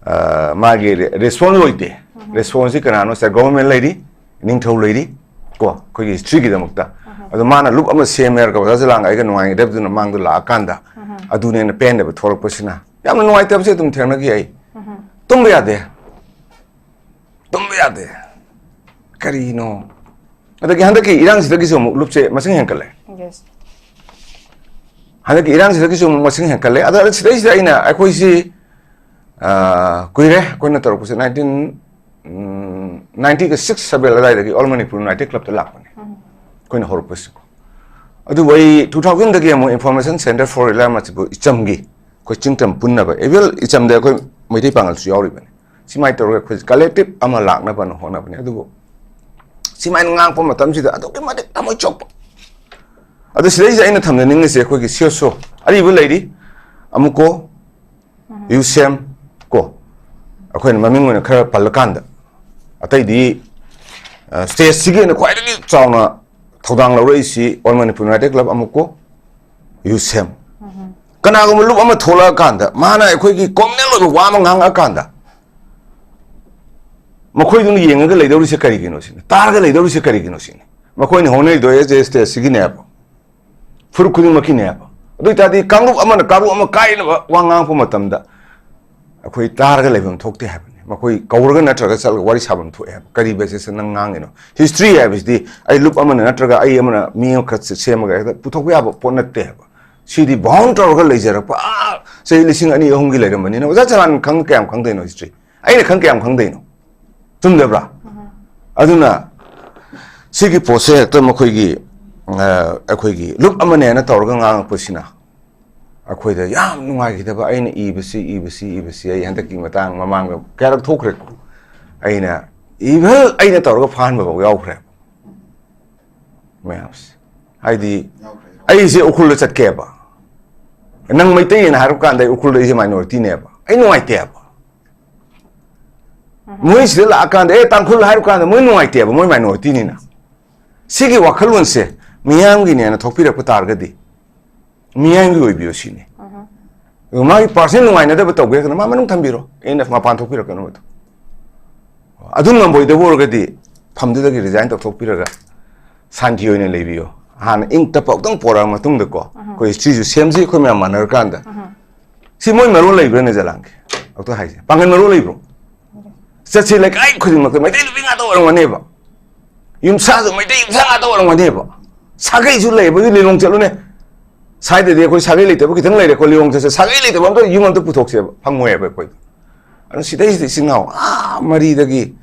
ꯑ, ꯃꯥꯒꯤ ꯔꯦ-, response ꯑꯣꯏꯗꯦ꯫ Responseꯁꯤ ꯀꯅꯥꯅꯣ? ꯁꯤꯗ government ꯂꯩꯔꯤ, ꯅꯤꯡꯊꯧ ꯂꯩꯔꯤ, ꯀꯣ, ꯑꯩꯈꯣꯏꯒꯤ historyꯒꯤꯗꯃꯛꯇ꯫ ꯑꯗꯣ ꯃꯥꯅ ꯂꯨꯞ ꯑꯃ ꯁꯦꯝꯃꯦ ꯍꯥꯏꯔꯒ ꯑꯣꯖꯥ ꯆꯂꯥꯡꯒ ꯑꯩꯒ ꯅꯨꯡꯉꯥꯏꯅꯗꯕꯗꯨꯅ ꯃꯥꯡꯗ ꯂꯥꯛꯑꯀꯥꯟꯗ ꯑꯗꯨꯅꯦꯅ ꯄꯦꯟꯗꯕ ꯊꯣꯛꯂꯛꯄꯁꯤꯅ ꯌꯥꯝꯅ ꯅꯨꯡꯉꯥꯏꯇꯕꯁꯦ ꯑꯗꯨꯝ ꯊꯦꯡꯅꯈꯤ ꯑꯩ꯫ ꯇꯨꯝꯕ ꯌꯥꯗꯦ꯫ ꯇꯨꯝꯕ ꯌꯥꯗꯦ꯫ ꯀꯔꯤꯅꯣ? ꯑꯗꯒꯤ ꯍꯟꯗꯛꯀꯤ ꯏꯔꯥꯡꯁꯤꯗꯒꯤꯁꯨ ꯑꯃꯨꯛ ꯂꯨꯞꯁꯦ ꯃꯁꯤꯡ ꯍꯦꯟꯒꯠꯂꯦ꯫ Yes. ꯍꯟꯗꯛꯀꯤ ꯏꯔꯥꯡꯁꯤꯗꯒꯤꯁꯨ ꯑꯃꯨꯛ ꯃꯁꯤꯡ ꯍꯦꯟꯒꯠꯂꯦ꯫ ꯑꯗ ꯁꯤꯗꯩꯁꯤꯗ ꯑꯩꯅ, ꯑꯩꯈꯣꯏꯁꯤ, ꯑ, ꯀꯨꯏꯔꯦ ꯑꯩꯈꯣꯏꯅ ꯇꯧꯔꯛꯄꯁꯦ, nineteen, ꯎꯝ, ninety six seven ꯑꯗꯨꯋꯥꯏꯗꯒꯤ All Manipur United Clubꯇ ꯂꯥꯛꯄꯅꯦ ꯑꯩꯈꯣꯏꯅ ꯍꯧꯔꯛꯄꯁꯤꯀꯣ꯫ ꯑꯗꯨꯕꯨ ꯑꯩ two thousandꯗꯒꯤ ꯑꯃꯨꯛ Information Centre for Reliance Manipur, ꯏꯆꯝꯒꯤ, ꯑꯩꯈꯣꯏ ꯆꯤꯡꯇꯝ ꯄꯨꯟꯅꯕ, even ꯏꯆꯝꯗ ꯑꯩꯈꯣꯏ ꯃꯩꯇꯩ ꯄꯥꯉꯜꯁꯨ ꯌꯥꯎꯔꯤꯕꯅꯤ꯫ ꯁꯨꯃꯥꯏꯅ ꯇꯧꯔꯒ ꯑꯩꯈꯣꯏ collective ꯑꯃ ꯂꯥꯛꯅꯕꯅ ꯍꯣꯠꯅꯕꯅꯤ꯫ ꯑꯗꯨꯕꯨ ꯁꯨꯃꯥꯏꯅ ꯉꯥꯡꯉꯛꯄ ꯃꯇꯝꯁꯤꯗ ꯑꯗꯨꯛꯀꯤ ꯃꯇꯤꯛ ꯊꯃꯣꯏ ꯁꯣꯛꯄ꯫ ꯑꯗꯣ ꯁꯤꯗꯩꯁꯤꯗ ꯑꯩꯅ ꯊꯝꯖꯅꯤꯡꯉꯤꯁꯦ, ꯑꯩꯈꯣꯏꯒꯤ CSO ꯑꯔꯤꯕ ꯂꯩꯔꯤ, ꯑꯃꯨꯀꯣ, ꯌꯨꯁꯦꯝ, ꯀꯣ, ꯑꯩꯈꯣꯏꯅ ꯃꯃꯤꯡ ꯑꯣꯏꯅ ꯈꯔ ꯄꯜꯂꯀꯥꯟꯗ, ꯑꯇꯩꯗꯤ, ꯑ, stateꯁꯤꯒꯤ ꯑꯣꯏꯅ ꯈ꯭ꯋꯥꯏꯗꯒꯤ ꯆꯥꯎꯅ ꯊꯧꯗꯥꯡ ꯂꯧꯔꯛꯏꯁꯤ All Manipur United Club, ꯑꯃꯨꯀꯣ, ꯌꯨꯁꯦꯝ꯫ ꯀꯅꯥꯒꯨꯝꯕ ꯂꯨꯞ ꯑꯃ ꯊꯣꯛꯂꯛꯑꯀꯥꯟꯗ ꯃꯥꯅ ꯑꯩꯈꯣꯏꯒꯤ communal ꯑꯣꯏꯕ ꯋꯥ ꯑꯃ ꯉꯥꯡꯉꯛꯑꯀꯥꯟꯗ ꯃꯈꯣꯏꯗꯨꯅ ꯌꯦꯡꯉꯒ ꯂꯩꯗꯧꯔꯤꯁꯦ ꯀꯔꯤꯒꯤꯅꯣ ꯁꯤꯅꯤ, ꯇꯥꯔꯒ ꯂꯩꯗꯧꯔꯤꯁꯦ ꯀꯔꯤꯒꯤꯅꯣ ꯁꯤꯅꯤ꯫ ꯃꯈꯣꯏꯅ ꯍꯣꯠꯅꯔꯤꯗꯣ ꯑꯦꯁ ꯑꯦꯁ ꯇꯤ ꯁꯤꯒꯤꯅꯦꯕ, ꯐꯨꯔꯨꯞ ꯈꯨꯗꯤꯡꯃꯛꯀꯤꯅꯦꯕ꯫ ꯑꯗꯨ ꯑꯣꯏꯇꯥꯔꯗꯤ ꯀꯥꯡꯂꯨꯞ ꯑꯃꯅ ꯀꯥꯡꯂꯨꯞ ꯑꯃ ꯀꯥꯏꯅꯕ ꯋꯥ ꯉꯥꯡꯉꯛꯄ ꯃꯇꯝꯗ ꯑꯩꯈꯣꯏ ꯇꯥꯔꯒ ꯂꯩꯐꯝ ꯊꯣꯛꯇꯦ ꯍꯥꯏꯕꯅꯤ꯫ ꯃꯈꯣꯏ ꯀꯧꯔꯒ ꯅꯠꯇ꯭ꯔꯒ ꯆꯠꯂꯒ ꯋꯥꯔꯤ ꯁꯥꯐꯝ ꯊꯣꯛꯑꯦ ꯍꯥꯏꯕ꯫ ꯀꯔꯤ basis ꯅꯪ ꯉꯥꯡꯉꯤꯅꯣ? History ꯍꯥꯏꯕꯁꯤꯗꯤ ꯑꯩ ꯂꯨꯞ ꯑꯃꯅ ꯅꯠꯇ꯭ꯔꯒ ꯑꯩ ꯑꯃꯅ ꯃꯤ ꯑꯃꯈꯛ ꯁꯦꯝꯃꯒ ꯍꯦꯛꯇ ꯄꯨꯊꯣꯛꯄ ꯌꯥꯕ ꯄꯣꯠ ꯅꯠꯇꯦ ꯍꯥꯏꯕ꯫ ꯁꯤꯗꯤ bound ꯇꯧꯔꯒ ꯂꯩꯖꯔꯛꯄ, ꯑꯥ, ꯆꯍꯤ ꯂꯤꯁꯤꯡ ꯑꯅꯤ ꯑꯍꯨꯝꯒꯤ ꯂꯩꯔꯝꯕꯅꯤꯅ꯫ ꯑꯣꯖꯥ ꯆꯂꯥꯟ ꯈꯪ ꯀꯌꯥꯝ ꯈꯪꯗꯣꯏꯅꯣ history? ꯑꯩꯅ ꯈꯪ ꯀꯌꯥꯝ ꯈꯪꯗꯣꯏꯅꯣ? ꯆꯨꯝꯗꯕ꯭ꯔꯥ? ꯑꯗꯨꯅ ꯁꯤꯒꯤ ꯄꯣꯠꯁꯦ ꯍꯦꯛꯇ ꯃꯈꯣꯏꯒꯤ, ꯑ, ꯑꯩꯈꯣꯏꯒꯤ ꯂꯨꯞ ꯑꯃꯅꯦꯅ ꯇꯧꯔꯒ ꯉꯥꯡꯉꯛꯄꯁꯤꯅ ꯑꯩꯈꯣꯏꯗ ꯌꯥꯝ ꯅꯨꯡꯉꯥꯏꯈꯤꯗꯕ꯫ ꯑꯩꯅ ꯏꯕꯁꯤ, ꯏꯕꯁꯤ, ꯏꯕꯁꯤ ꯑꯩ ꯍꯟꯗꯛꯀꯤ ꯃꯇꯥꯡ, ꯃꯃꯥꯡꯗ ꯀꯌꯥꯔꯛ ꯊꯣꯛꯈ꯭ꯔꯦꯀꯣ꯫ ꯑꯩꯅ even ꯑꯩꯅ ꯇꯧꯔꯒ ꯐꯥꯍꯟꯕ ꯐꯥꯎ ꯌꯥꯎꯈ꯭ꯔꯦ꯫ ꯃꯌꯥꯝꯁꯦ꯫ ꯍꯥꯏꯗꯤ ꯑꯩꯁꯦ ꯎꯈ꯭ꯔꯨꯜꯗ ꯆꯠꯀꯦꯕ, ꯅꯪ ꯃꯩꯇꯩꯅ ꯍꯥꯏꯔꯛꯄ ꯀꯥꯟꯗ ꯑꯩ ꯎꯈ꯭ꯔꯨꯜꯗ ꯑꯩꯁꯦ ꯃꯥꯏꯅꯣꯔꯤꯇꯤꯅꯦꯕ, ꯑꯩ ꯅꯨꯡꯉꯥꯏꯇꯦꯕ꯫ ꯃꯣꯏ ꯁꯤꯗ ꯂꯥꯛꯑꯀꯥꯟꯗ ꯑꯦ ꯇꯥꯡꯈꯨꯜ ꯍꯥꯏꯔꯨ ꯀꯥꯟꯗ ꯃꯣꯏ ꯅꯨꯡꯉꯥꯏꯇꯦꯕ, ꯃꯣꯏ ꯃꯥꯏꯅꯣꯔꯤꯇꯤꯅꯤꯅ꯫ ꯁꯤꯒꯤ ꯋꯥꯈꯜꯂꯣꯟꯁꯦ ꯃꯤꯌꯥꯝꯒꯤꯅꯦꯅ ꯊꯣꯛꯄꯤꯔꯛꯄ ꯇꯥꯔꯒꯗꯤ, ꯃꯤꯌꯥꯝꯒꯤ ꯑꯣꯏꯕꯤꯌꯣ ꯁꯤꯅꯤ꯫ ꯑꯗꯨꯒ ꯃꯥꯒꯤ ꯄꯥꯔꯁꯅꯦꯜ ꯅꯨꯡꯉꯥꯏꯅꯗꯕ ꯇꯧꯒꯦ ꯍꯥꯏꯔꯒꯅ ꯃꯥ ꯃꯅꯨꯡ ꯊꯝꯕꯤꯔꯣ, ꯑꯦꯟ ꯑꯦꯐ ꯃꯄꯥꯟ ꯊꯣꯛꯄꯤꯔꯛꯀꯅꯣ꯫ ꯑꯗꯨ ꯑꯗꯨꯝ ꯉꯝꯕꯣꯏꯗꯕ ꯑꯣꯏꯔꯒꯗꯤ ꯐꯝꯗꯨꯗꯒꯤ ꯔꯤꯖꯥꯏꯟ ꯇꯧꯊꯣꯛꯄꯤꯔꯒ ꯁꯥꯟꯇꯤ ꯑꯣꯏꯅ ꯂꯩꯕꯤꯌꯣ꯫ ꯍꯥꯟꯅ ꯏꯪ ꯇꯞꯄ ꯑꯃꯨꯛꯇꯪ ꯄꯣꯔꯛꯑ ꯃꯇꯨꯡꯗꯀꯣ, ꯑꯩꯈꯣꯏ ꯍꯤꯁꯇ꯭ꯔꯤꯁꯨ ꯁꯦꯝꯁꯤ ꯑꯩꯈꯣꯏ ꯃꯌꯥꯝ ꯃꯥꯟꯅꯔꯀꯥꯟꯗ꯫ ꯁꯤ ꯃꯣꯏ ꯃꯔꯣꯟ ꯂꯩꯕ꯭ꯔꯥꯅꯦ ꯖꯂꯥꯟꯒꯤ? ꯑꯝꯇ ꯍꯥꯏꯁꯦ, ꯄꯥꯡꯒꯜ ꯃꯔꯣꯟ ꯂꯩꯕ꯭ꯔꯣ? ꯆꯠꯁꯤ ꯂꯩꯀꯥꯏ ꯈꯨꯗꯤꯡꯃꯛꯇ ꯃꯩꯇꯩ ꯅꯨꯄꯤ ꯉꯥꯛꯇ ꯑꯣꯏꯔꯝꯒꯅꯦꯕ, ꯌꯨꯝꯁꯥꯁꯨ ꯃꯩꯇꯩ ꯌꯨꯝꯁꯥ ꯉꯥꯛꯇ ꯑꯣꯏꯔꯝꯒꯅꯦꯕ꯫ ꯁꯥꯒꯩꯁꯨ ꯂꯩꯕꯗꯤ ꯂꯤꯂꯣꯡ ꯆꯠꯂꯨꯅꯦ, ꯁ꯭ꯋꯥꯏꯗꯗꯤ ꯑꯩꯈꯣꯏ ꯁꯥꯒꯩ ꯂꯩꯇꯕ ꯈꯤꯇꯪ ꯂꯩꯔꯦꯀꯣ, ꯂꯤꯂꯣꯡ ꯆꯠꯁꯦ, ꯁꯥꯒꯩ ꯂꯩꯇꯕ ꯑꯝꯇ ꯌꯨꯝ ꯑꯝꯇ ꯄꯨꯊꯣꯛꯁꯦꯕ, ꯐꯪꯉꯣꯏꯕ ꯑꯩꯈꯣꯏꯗ꯫ ꯑꯗꯨ ꯁꯤꯗꯩꯁꯤꯗ ꯏꯆꯤꯟ ꯏꯅꯥꯎ ꯑꯥ ꯃꯔꯤꯗꯒꯤ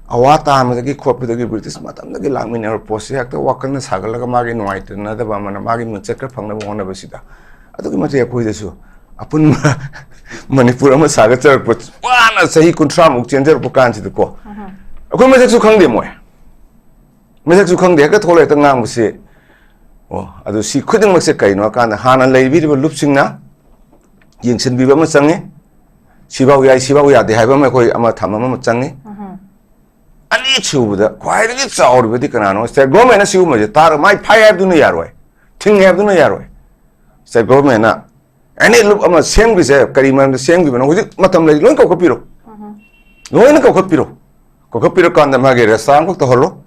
ꯑꯋꯥ ꯇꯥꯟꯕꯗꯒꯤ ꯈꯣꯠꯄꯗꯒꯤ ꯕ꯭ꯔꯤꯇꯤꯁ ꯃꯇꯝꯗꯒꯤ ꯂꯥꯛꯃꯤꯟꯅꯕ ꯄꯣꯠꯁꯦ ꯍꯦꯛꯇ ꯋꯥꯈꯜꯅ ꯁꯥꯒꯠꯂꯒ ꯃꯥꯒꯤ ꯅꯨꯡꯉꯥꯏꯇꯅꯗꯕ ꯑꯃꯅ ꯃꯥꯒꯤ ꯃꯤꯡꯆꯠ ꯈꯔ ꯐꯪꯅꯕ ꯍꯣꯠꯅꯕꯁꯤꯗ ꯑꯗꯨꯛꯀꯤ ꯃꯇꯤꯛ ꯑꯩꯈꯣꯏꯗꯁꯨ ꯑꯄꯨꯟꯕ ꯃꯅꯤꯄꯨꯔ ꯑꯃ ꯁꯥꯒꯠꯆꯔꯛꯄ, ꯋꯥꯅ ꯆꯍꯤ ꯀꯨꯟꯊ꯭ꯔꯥꯃꯨꯛ ꯆꯦꯟꯖꯔꯛꯄ ꯀꯥꯟꯁꯤꯗꯀꯣ, ꯑꯩꯈꯣꯏ ꯃꯁꯛꯁꯨ ꯈꯪꯗꯦ ꯃꯣꯏ꯫ ꯃꯁꯛꯁꯨ ꯈꯪꯗꯦ, ꯍꯦꯛꯇ ꯊꯣꯛꯂꯛꯑꯦ, ꯍꯦꯛꯇ ꯉꯥꯡꯕꯁꯦ꯫ ꯑꯣ, ꯑꯗꯨ ꯁꯤ ꯈꯨꯗꯤꯡꯃꯛꯁꯦ ꯀꯩꯅꯣ ꯍꯥꯏꯀꯥꯟꯗ ꯍꯥꯟꯅ ꯂꯩꯕꯤꯔꯤꯕ ꯂꯨꯞꯁꯤꯡꯅ ꯌꯦꯡꯁꯤꯟꯕꯤꯕ ꯑꯃ ꯆꯪꯉꯤ꯫ ꯁꯤꯐꯥꯎ ꯌꯥꯏ, ꯁꯤꯐꯥꯎ ꯌꯥꯗꯦ ꯍꯥꯏꯕ ꯑꯃ ꯑꯩꯈꯣꯏ ꯑꯃ ꯊꯝꯕ ꯑꯃ ꯆꯪꯉꯤ꯫ ꯑꯅꯤꯁꯨꯕꯗ ꯈ꯭ꯋꯥꯏꯗꯒꯤ ꯆꯥꯎꯔꯤꯕꯗꯤ ꯀꯅꯥꯅꯣ? ꯁ꯭ꯇꯦꯠ ꯒꯣꯔꯃꯦꯟꯅ ꯁꯤꯒꯨꯝꯕꯁꯦ ꯇꯥꯔꯒ ꯃꯥꯏ ꯐꯥꯏ ꯍꯥꯏꯕꯗꯨꯅ ꯌꯥꯔꯣꯏ, ꯊꯤꯡꯉꯦ ꯍꯥꯏꯕꯗꯨꯅ ꯌꯥꯔꯣꯏ꯫ ꯁ꯭ꯇꯦꯠ ꯒꯣꯔꯃꯦꯟꯅ ꯑꯦꯅꯤ ꯂꯨꯞ ꯑꯃ ꯁꯦꯝꯈ꯭ꯔꯤꯁꯦ ꯀꯔꯤ ꯃꯔꯝꯗ ꯁꯦꯝꯈꯤꯕꯅꯣ? ꯍꯧꯖꯤꯛ ꯃꯇꯝ ꯂꯩꯔꯤ, ꯂꯣꯏ ꯀꯧꯈꯠꯄꯤꯔꯣ, ꯂꯣꯏꯅ ꯀꯧꯈꯠꯄꯤꯔꯣ꯫ ꯀꯧꯈꯠꯄꯤꯔꯀꯥꯟꯗ ꯃꯥꯒꯤ ꯔꯦꯁꯇꯥ ꯑꯃꯈꯛ ꯇꯧꯍꯜꯂꯣ,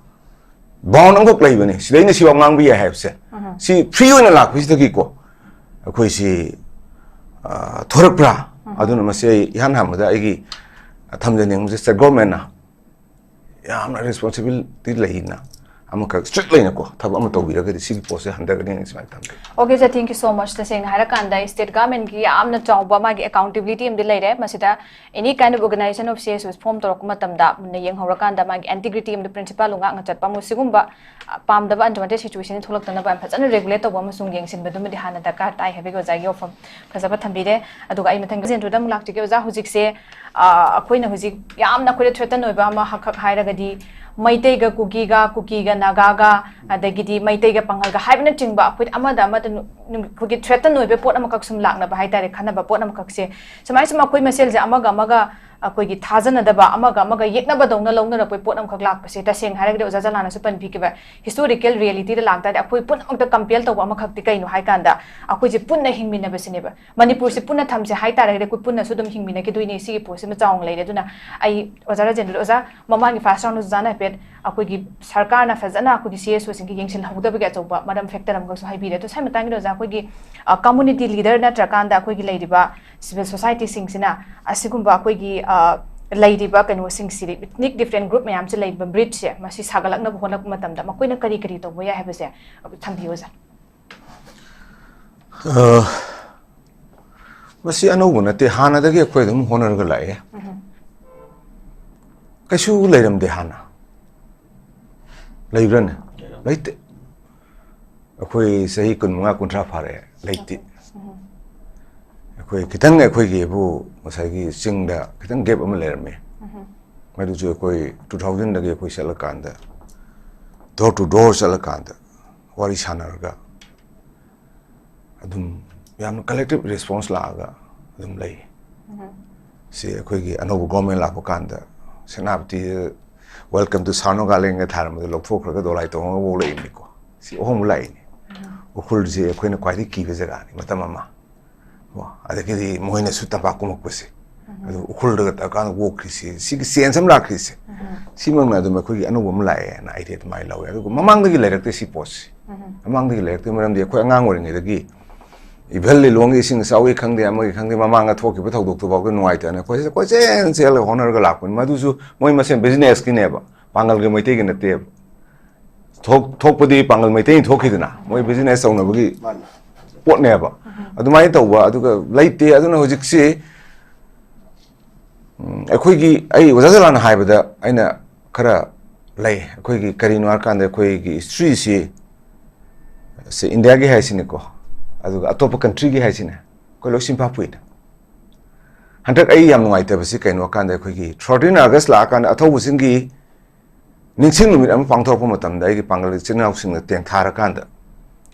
ꯕꯥꯎꯟ ꯑꯃꯈꯛ ꯂꯩꯕꯅꯤ, ꯁꯤꯗꯩꯅ ꯁꯤꯐꯥꯎ ꯉꯥꯡꯕ ꯌꯥꯏ ꯍꯥꯏꯕꯁꯦ꯫ ꯁꯤ ꯐ꯭ꯔꯤ ꯑꯣꯏꯅ ꯂꯥꯛꯄꯁꯤꯗꯒꯤꯀꯣ ꯑꯩꯈꯣꯏꯁꯤ, ꯑ, ꯊꯣꯔꯛꯄ꯭ꯔꯥ? ꯑꯗꯨꯅ ꯃꯁꯤ ꯑꯩ ꯏꯍꯥꯟ ꯍꯥꯟꯕꯗ ꯑꯩꯒꯤ ꯊꯝꯖꯅꯤꯡꯕꯁꯦ ꯁ꯭ꯇꯦꯠ ꯒꯣꯔꯃꯦꯟꯅ ꯌꯥꯝꯅ ꯔꯦꯁꯄꯣꯟꯁꯤꯕꯤꯂꯤꯇꯤ ꯂꯩꯅ ꯑꯃꯈꯛ ꯁ꯭ꯇ꯭ꯔꯤꯛ ꯂꯩꯅꯀꯣ ꯊꯕꯛ ꯑꯃ ꯇꯧꯕꯤꯔꯒꯗꯤ ꯁꯤꯒꯤ ꯄꯣꯠꯁꯦ ꯍꯟꯊꯒꯅꯤ ꯍꯥꯏꯅ ꯁꯨꯃꯥꯏꯅ ꯊꯝꯖꯒꯦ꯫ Okay sir, thank you so much. ꯇꯁꯦꯡꯅ ꯍꯥꯏꯔꯀꯥꯟꯗ state government ꯀꯤ ꯌꯥꯝꯅ ꯆꯥꯎꯕ ꯃꯥꯒꯤ accountability ꯑꯃꯗꯤ ꯂꯩꯔꯦ꯫ ꯃꯁꯤꯗ any kind of organization of C S Os form ꯇꯧꯔꯛꯄ ꯃꯇꯝꯗ ꯃꯨꯟꯅ ꯌꯦꯡꯍꯧꯔꯀꯥꯟꯗ ꯃꯥꯒꯤ integrity ꯑꯃꯗꯤ principle ꯉꯥꯛꯅ ꯆꯠꯄ ꯑꯃ, ꯁꯤꯒꯨꯝꯕ, ꯑ, ꯄꯥꯝꯗꯕ unwanted situation ꯊꯣꯛꯂꯛꯇꯅꯕ ꯌꯥꯝ ꯐꯖꯅ regulate ꯇꯧꯕ ꯑꯃꯁꯨꯡ ꯌꯦꯡꯁꯤꯟꯕꯗꯨꯃꯗꯤ ꯍꯥꯟꯅ ꯗꯔꯀꯥꯔ ꯇꯥꯏ ꯍꯥꯏꯕꯒꯤ ꯑꯣꯖꯥꯒꯤ ꯋꯥꯐꯝ ꯐꯖꯕ ꯊꯝꯕꯤꯔꯦ꯫ ꯑꯗꯨꯒ ꯑꯩ ꯃꯊꯪ ꯖꯦꯟꯗꯨꯗ ꯑꯃꯨꯛ ꯂꯥꯛꯆꯒꯦ ꯑꯣꯖꯥ꯫ ꯍꯧꯖꯤꯛꯁꯦ, ꯑ, ꯑꯩꯈꯣꯏꯅ ꯍꯧꯖꯤꯛ ꯌꯥꯝꯅ ꯑꯩꯈꯣꯏꯗ threaten ꯑꯣꯏꯕ ꯑꯃꯈꯛ ꯍꯥꯏꯔꯒꯗꯤ ꯃꯩꯇꯩꯒ ꯀꯨꯀꯤꯒ, ꯀꯨꯀꯤꯒ ꯅꯥꯒꯥꯒ, ꯑꯗꯒꯤꯗꯤ ꯃꯩꯇꯩꯒ ꯄꯥꯉꯜꯒ ꯍꯥꯏꯕꯅꯆꯤꯡꯕ, ꯑꯩꯈꯣꯏ ꯑꯃꯗ ꯑꯃꯗ ꯅꯨ-, ꯅꯨ-, ꯑꯩꯈꯣꯏꯒꯤ threaten ꯑꯣꯏꯕ ꯄꯣꯠ ꯑꯃꯈꯛ ꯁꯨꯝ ꯂꯥꯛꯅꯕ ꯍꯥꯏꯇꯥꯔꯦ, ꯈꯟꯅꯕ ꯄꯣꯠ ꯑꯃꯈꯛꯁꯦ꯫ ꯁꯨꯃꯥꯏꯅ ꯁꯨꯝ ꯑꯩꯈꯣꯏ ꯃꯁꯦꯜꯁꯦ ꯑꯃꯒ ꯑꯃꯒ ꯑꯩꯈꯣꯏꯒꯤ ꯊꯥꯖꯅꯗꯕ, ꯑꯃꯒ ꯑꯃꯒ ꯌꯦꯛꯅꯕꯗꯧꯅ ꯂꯧꯅꯔꯛꯄꯩ ꯄꯣꯠ ꯑꯃꯈꯛ ꯂꯥꯛꯄꯁꯦ, ꯇꯁꯦꯡꯅ ꯍꯥꯏꯔꯒꯗꯤ ꯑꯣꯖꯥ ꯖꯂꯥꯟꯅꯁꯨ ꯄꯟꯕꯤꯈꯤꯕ historical reality ꯗ ꯂꯥꯛꯇꯥꯔꯗꯤ ꯑꯩꯈꯣꯏ ꯄꯨꯝꯅꯃꯛꯇ compel ꯇꯧꯕ ꯑꯃꯈꯛꯇꯤ ꯀꯩꯅꯣ ꯍꯥꯏ ꯀꯥꯟꯗ, ꯑꯩꯈꯣꯏꯁꯦ ꯄꯨꯟꯅ ꯍꯤꯡꯃꯤꯟꯅꯕꯁꯤꯅꯦꯕ꯫ ꯃꯅꯤꯄꯨꯔꯁꯦ ꯄꯨꯟꯅ ꯊꯝꯁꯦ ꯍꯥꯏ ꯇꯥꯔꯒꯗꯤ ꯑꯩꯈꯣꯏ ꯄꯨꯟꯅꯁꯨ ꯑꯗꯨꯝ ꯍꯤꯡꯃꯤꯟꯅꯈꯤꯗꯣꯏꯅꯦ꯫ ꯁꯤꯒꯤ ꯄꯣꯠꯁꯤꯃ ꯆꯥꯎꯅ ꯂꯩꯔꯦ꯫ ꯑꯗꯨꯅ ꯑꯩ, ꯑꯣꯖꯥ ꯔꯥꯖꯦꯟꯗ꯭ꯔ, ꯑꯣꯖꯥ, ꯃꯃꯥꯡꯒꯤ first round ꯑꯣꯖꯥꯅ ꯍꯥꯏꯐꯦꯠ ꯑꯩꯈꯣꯏꯒꯤ ꯁꯔꯀꯥꯔꯅ ꯐꯖꯅ ꯑꯩꯈꯣꯏꯒꯤ C S O ꯁꯤꯡꯒꯤ ꯌꯦꯡꯁꯤꯜꯍꯧꯗꯕꯒꯤ ꯑꯆꯧꯕ ꯃꯔꯝ factor ꯑꯃꯈꯛꯁꯨ ꯍꯥꯏꯕꯤꯔꯦ꯫ ꯑꯗꯣ ꯁ꯭ꯋꯥꯏ ꯃꯇꯥꯡꯒꯤꯗ ꯑꯣꯖꯥ, ꯑꯩꯈꯣꯏꯒꯤ, ꯑ, community leader ꯅꯠꯇ꯭ꯔꯀꯥꯟꯗ ꯑꯩꯈꯣꯏꯒꯤ ꯂꯩꯔꯤꯕ civil society ꯁꯤꯡꯁꯤꯅ ꯑꯁꯤꯒꯨꯝꯕ ꯑꯩꯈꯣꯏꯒꯤ, ꯑ, ꯂꯩꯔꯤꯕ ꯀꯩꯅꯣꯁꯤꯡꯁꯤ, ethnic different group ꯃꯌꯥꯝꯁꯤ ꯂꯩꯔꯤꯕ breed ꯁꯦ, ꯃꯁꯤ ꯁꯥꯒꯠꯂꯛꯅꯕ ꯍꯣꯠꯅꯔꯛꯄ ꯃꯇꯝꯗ ꯃꯈꯣꯏꯅ ꯀꯔꯤ ꯀꯔꯤ ꯇꯧꯕ ꯌꯥꯏ ꯍꯥꯏꯕꯁꯦ ꯊꯝꯕꯤꯌꯨ ꯑꯣꯖꯥ꯫ ꯑ, ꯃꯁꯤ ꯑꯅꯧꯕ ꯅꯠꯇꯦ, ꯍꯥꯟꯅꯗꯒꯤ ꯑꯩꯈꯣꯏ ꯑꯗꯨꯝ ꯍꯣꯠꯅꯔꯒ ꯂꯥꯛꯑꯦ꯫ ꯎꯝ꯫ ꯀꯩꯁꯨ ꯂꯩꯔꯝꯗꯦ ꯍꯥꯟꯅ꯫ ꯂꯩꯕ꯭ꯔꯥꯅꯦ? ꯂꯩꯔꯝꯗꯦ꯫ ꯂꯩꯇꯦ꯫ ꯑꯩꯈꯣꯏ ꯆꯍꯤ ꯀꯨꯟꯃꯉꯥ, ꯀꯨꯟꯊ꯭ꯔꯥ ꯐꯥꯔꯛꯑꯦ, ꯂꯩꯇꯦ꯫ ꯎꯝ꯫ ꯑꯩꯈꯣꯏ ꯈꯤꯇꯪ, ꯑꯩꯈꯣꯏꯒꯤꯕꯨ ꯉꯁꯥꯏꯒꯤ ꯆꯤꯡꯗ ꯈꯤꯇꯪ gap ꯑꯃ ꯂꯩꯔꯝꯃꯦ꯫ ꯎꯝ꯫ ꯃꯗꯨꯁꯨ ꯑꯩꯈꯣꯏ two thousand ꯗꯒꯤ ꯑꯩꯈꯣꯏ ꯆꯠꯂꯀꯥꯟꯗ, door to door ꯆꯠꯂꯀꯥꯟꯗ ꯋꯥꯔꯤ ꯁꯥꯟꯅꯔꯒ ꯑꯗꯨꯝ ꯌꯥꯝꯅ collective response ꯂꯥꯛꯑꯒ ꯑꯗꯨꯝ ꯂꯩ꯫ ꯎꯝ꯫ ꯁꯤ ꯑꯩꯈꯣꯏꯒꯤ ꯑꯅꯧꯕ government ꯂꯥꯛꯄ ꯀꯥꯟꯗ ꯁꯦꯅꯥꯄꯇꯤ welcome to ꯁꯥꯔ ꯅꯣꯒꯥꯂꯦꯟꯒ ꯊꯥꯔꯝꯕꯗꯣ ꯂꯧꯊꯣꯛꯈ꯭ꯔꯒ ꯗꯣꯂꯥꯏ ꯇꯣꯡꯉꯒ ꯂꯩꯕꯅꯤꯀꯣ꯫ ꯁꯤ ꯑꯍꯣꯡꯕ ꯂꯥꯛꯏꯅꯤ꯫ ꯎꯝ꯫ ꯎꯈ꯭ꯔꯨꯜꯁꯦ ꯑꯩꯈꯣꯏꯅ ꯈ꯭ꯋꯥꯏꯗꯒꯤ ꯀꯤꯕ ꯖꯒꯥꯅꯤ ꯃꯇꯝ ꯑꯃ꯫ ꯀꯣ, ꯑꯗꯒꯤꯗꯤ ꯃꯣꯏꯅꯁꯨ ꯇꯝꯄꯥꯛ ꯀꯨꯝꯃꯛꯄꯁꯦ꯫ ꯎꯝ꯫ ꯑꯗꯨ ꯎꯈ꯭ꯔꯨꯜꯗꯒ ꯇꯧꯔꯀꯥꯟꯗ ꯑꯣꯛꯈ꯭ꯔꯤꯁꯦ, ꯁꯤꯒꯤ change ꯑꯃ ꯂꯥꯛꯈ꯭ꯔꯤꯁꯦ꯫ ꯎꯝ꯫ ꯁꯤꯃꯛꯅ ꯑꯗꯨꯝ ꯑꯩꯈꯣꯏꯒꯤ ꯑꯅꯧꯕ ꯑꯃ ꯂꯥꯛꯑꯦꯅ ꯑꯩꯗꯤ ꯑꯗꯨꯃꯥꯏꯅ ꯂꯧꯋꯦ꯫ ꯑꯗꯨꯒ ꯃꯃꯥꯡꯗꯒꯤ ꯂꯩꯔꯛꯇꯦ ꯁꯤ ꯄꯣꯠꯁꯦ꯫ ꯎꯝ꯫ ꯃꯃꯥꯡꯗꯒꯤ ꯂꯩꯔꯛꯇꯦ, ꯃꯔꯝꯗꯤ ꯑꯩꯈꯣꯏ ꯑꯉꯥꯡ ꯑꯣꯏꯔꯤꯉꯩꯗꯒꯤ ꯏꯚꯦꯜ ꯂꯤꯂꯣꯡꯒꯤ ꯏꯁꯤꯡ ꯏꯆꯥꯎꯒꯤ ꯈꯪꯗꯦ, ꯑꯃꯒꯤ ꯈꯪꯗꯦ, ꯃꯃꯥꯡꯗ ꯊꯣꯛꯈꯤꯕ ꯊꯧꯗꯣꯛꯇꯨ ꯐꯥꯎꯗ ꯅꯨꯡꯉꯥꯏꯇꯅ ꯑꯩꯈꯣꯏꯁꯦ ꯀꯣꯏꯆꯦꯟ ꯆꯦꯜꯂꯒ ꯍꯣꯠꯅꯔꯒ ꯂꯥꯛꯄꯅꯤ꯫ ꯃꯗꯨꯁꯨ ꯃꯣꯏ ꯃꯁꯦꯟ business ꯀꯤꯅꯦꯕ, ꯄꯥꯡꯒꯜꯒ ꯃꯩꯇꯩꯒ ꯅꯠꯇꯦꯕ꯫ ꯊꯣꯛ-, ꯊꯣꯛꯄꯗꯤ ꯄꯥꯡꯒꯜ ꯃꯩꯇꯩꯅ ꯊꯣꯛꯈꯤꯗꯅ, ꯃꯣꯏ business ꯇꯧꯅꯕꯒꯤ ꯃꯥꯅꯤ꯫ ꯄꯣꯠꯅꯦꯕ꯫ ꯎꯝ꯫ ꯑꯗꯨꯃꯥꯏꯅ ꯇꯧꯕ, ꯑꯗꯨꯒ ꯂꯩꯇꯦ꯫ ꯑꯗꯨꯅ ꯍꯧꯖꯤꯛꯁꯤ, ꯎꯝ, ꯑꯩꯈꯣꯏꯒꯤ, ꯑꯩ ꯑꯣꯖꯥ ꯖꯂꯥꯟꯅ ꯍꯥꯏꯕꯗ ꯑꯩꯅ ꯈꯔ ꯂꯩ꯫ ꯑꯩꯈꯣꯏꯒꯤ ꯀꯔꯤꯅꯣ ꯍꯥꯏꯔꯀꯥꯟꯗ ꯑꯩꯈꯣꯏꯒꯤ history ꯁꯤ, ꯁꯤ India ꯒꯤ ꯍꯥꯏꯁꯤꯅꯦꯀꯣ, ꯑꯗꯨꯒ ꯑꯇꯣꯞꯄ country ꯒꯤ ꯍꯥꯏꯁꯤꯅꯦ, ꯑꯩꯈꯣꯏ ꯂꯣꯏ ꯁꯤꯟꯐꯥ ꯄꯨꯏꯗ꯫ ꯍꯟꯗꯛ ꯑꯩ ꯌꯥꯝ ꯅꯨꯡꯉꯥꯏꯇꯕꯁꯤ ꯀꯩꯅꯣ ꯍꯥꯏꯀꯥꯟꯗ ꯑꯩꯈꯣꯏꯒꯤ thirteen August ꯂꯥꯛꯑꯀꯥꯟꯗ ꯑꯊꯧꯕꯁꯤꯡꯒꯤ ꯅꯤꯡꯁꯤꯡ ꯅꯨꯃꯤꯠ ꯑꯃ ꯄꯥꯡꯊꯣꯔꯛꯄ ꯃꯇꯝꯗ ꯑꯩꯒꯤ ꯄꯥꯡꯒꯜ ꯏꯆꯤꯟ ꯏꯅꯥꯎꯁꯤꯡꯅ ꯇꯦꯡꯊꯥꯔꯀꯥꯟꯗ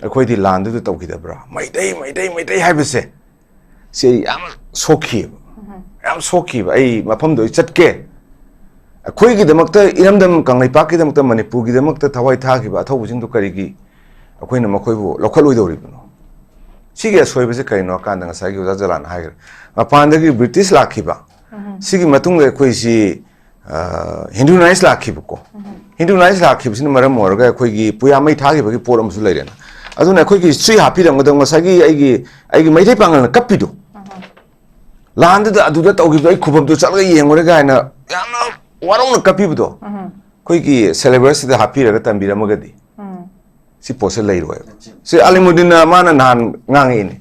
ꯑꯩꯈꯣꯏꯗꯤ ꯂꯥꯟꯗꯨꯗ ꯇꯧꯈꯤꯗꯕ꯭ꯔꯥ? ꯃꯩꯇꯩ, ꯃꯩꯇꯩ, ꯃꯩꯇꯩ ꯍꯥꯏꯕꯁꯦ, ꯁꯤ ꯑꯩ ꯌꯥꯝ ꯁꯣꯛꯈꯤꯕ꯫ ꯌꯥꯝ ꯁꯣꯛꯈꯤꯕ꯫ ꯑꯩ ꯃꯐꯝꯗꯣ ꯑꯩ ꯆꯠꯀꯦ꯫ ꯑꯩꯈꯣꯏꯒꯤꯗꯃꯛꯇ, ꯏꯔꯝꯗꯝ ꯀꯪꯂꯩꯄꯥꯛꯀꯤꯗꯃꯛꯇ, ꯃꯅꯤꯄꯨꯔꯒꯤꯗꯃꯛꯇ ꯊꯋꯥꯏ ꯊꯥꯈꯤꯕ ꯑꯊꯧꯕꯁꯤꯡꯗꯣ ꯀꯔꯤꯒꯤ ꯑꯩꯈꯣꯏꯅ ꯃꯈꯣꯏꯕꯨ ꯂꯧꯈꯠꯂꯣꯏꯗꯧꯔꯤꯕꯅꯣ? ꯁꯤꯒꯤ ꯑꯁꯣꯏꯕꯁꯦ ꯀꯔꯤꯅꯣ ꯍꯥꯏ ꯀꯥꯟꯗ, ꯉꯁꯥꯏꯒꯤ ꯑꯣꯖꯥ ꯖꯂꯥꯟ ꯍꯥꯏꯈ꯭ꯔꯦ, ꯃꯄꯥꯟꯗꯒꯤ ꯕ꯭ꯔꯤꯇꯤꯁ ꯂꯥꯛꯈꯤꯕ, ꯁꯤꯒꯤ ꯃꯇꯨꯡꯗ ꯑꯩꯈꯣꯏꯁꯤ, ꯑ, ꯍꯤꯟꯗꯨꯅꯥꯏꯁ ꯂꯥꯛꯈꯤꯕꯀꯣ꯫ ꯍꯤꯟꯗꯨꯅꯥꯏꯁ ꯂꯥꯛꯈꯤꯕꯁꯤꯅ ꯃꯔꯝ ꯑꯣꯏꯔꯒ ꯑꯩꯈꯣꯏꯒꯤ ꯄꯨꯌꯥ ꯃꯩ ꯊꯥꯈꯤꯕꯒꯤ ꯄꯣꯠ ꯑꯃꯁꯨ ꯂꯩꯔꯦꯅ꯫ ꯑꯗꯨꯅ ꯑꯩꯈꯣꯏꯒꯤ ꯍꯤꯁꯇ꯭ꯔꯤ ꯍꯥꯞꯄꯤꯔꯝꯒꯗꯕ, ꯉꯁꯥꯏꯒꯤ ꯑꯩꯒꯤ, ꯑꯩꯒꯤ ꯃꯩꯇꯩ ꯄꯥꯡꯒꯜꯅ ꯀꯞꯄꯤꯗꯣ, ꯂꯥꯟꯗꯨꯗ ꯑꯗꯨꯗ ꯇꯧꯈꯤꯕꯗꯣ ꯑꯩ ꯈꯨꯕꯝꯗꯣ ꯆꯠꯂꯒ ꯌꯦꯡꯉꯨꯔꯦ ꯀꯥꯏꯅ ꯌꯥꯝꯅ ꯋꯥꯔꯧꯅ ꯀꯞꯄꯤꯕꯗꯣ, ꯑꯩꯈꯣꯏꯒꯤ ꯁꯦꯂꯦꯕꯁꯁꯤꯗ ꯍꯥꯞꯄꯤꯔꯒ ꯇꯝꯕꯤꯔꯝꯃꯒꯗꯤ ꯁꯤ ꯄꯣꯠꯁꯦ ꯂꯩꯔꯣꯏꯕ꯫ ꯁꯤ ꯑꯂꯤꯃꯨꯗꯤꯟꯅ ꯃꯥꯅ ꯅꯍꯥꯟ ꯉꯥꯡꯉꯛꯏꯅꯦ꯫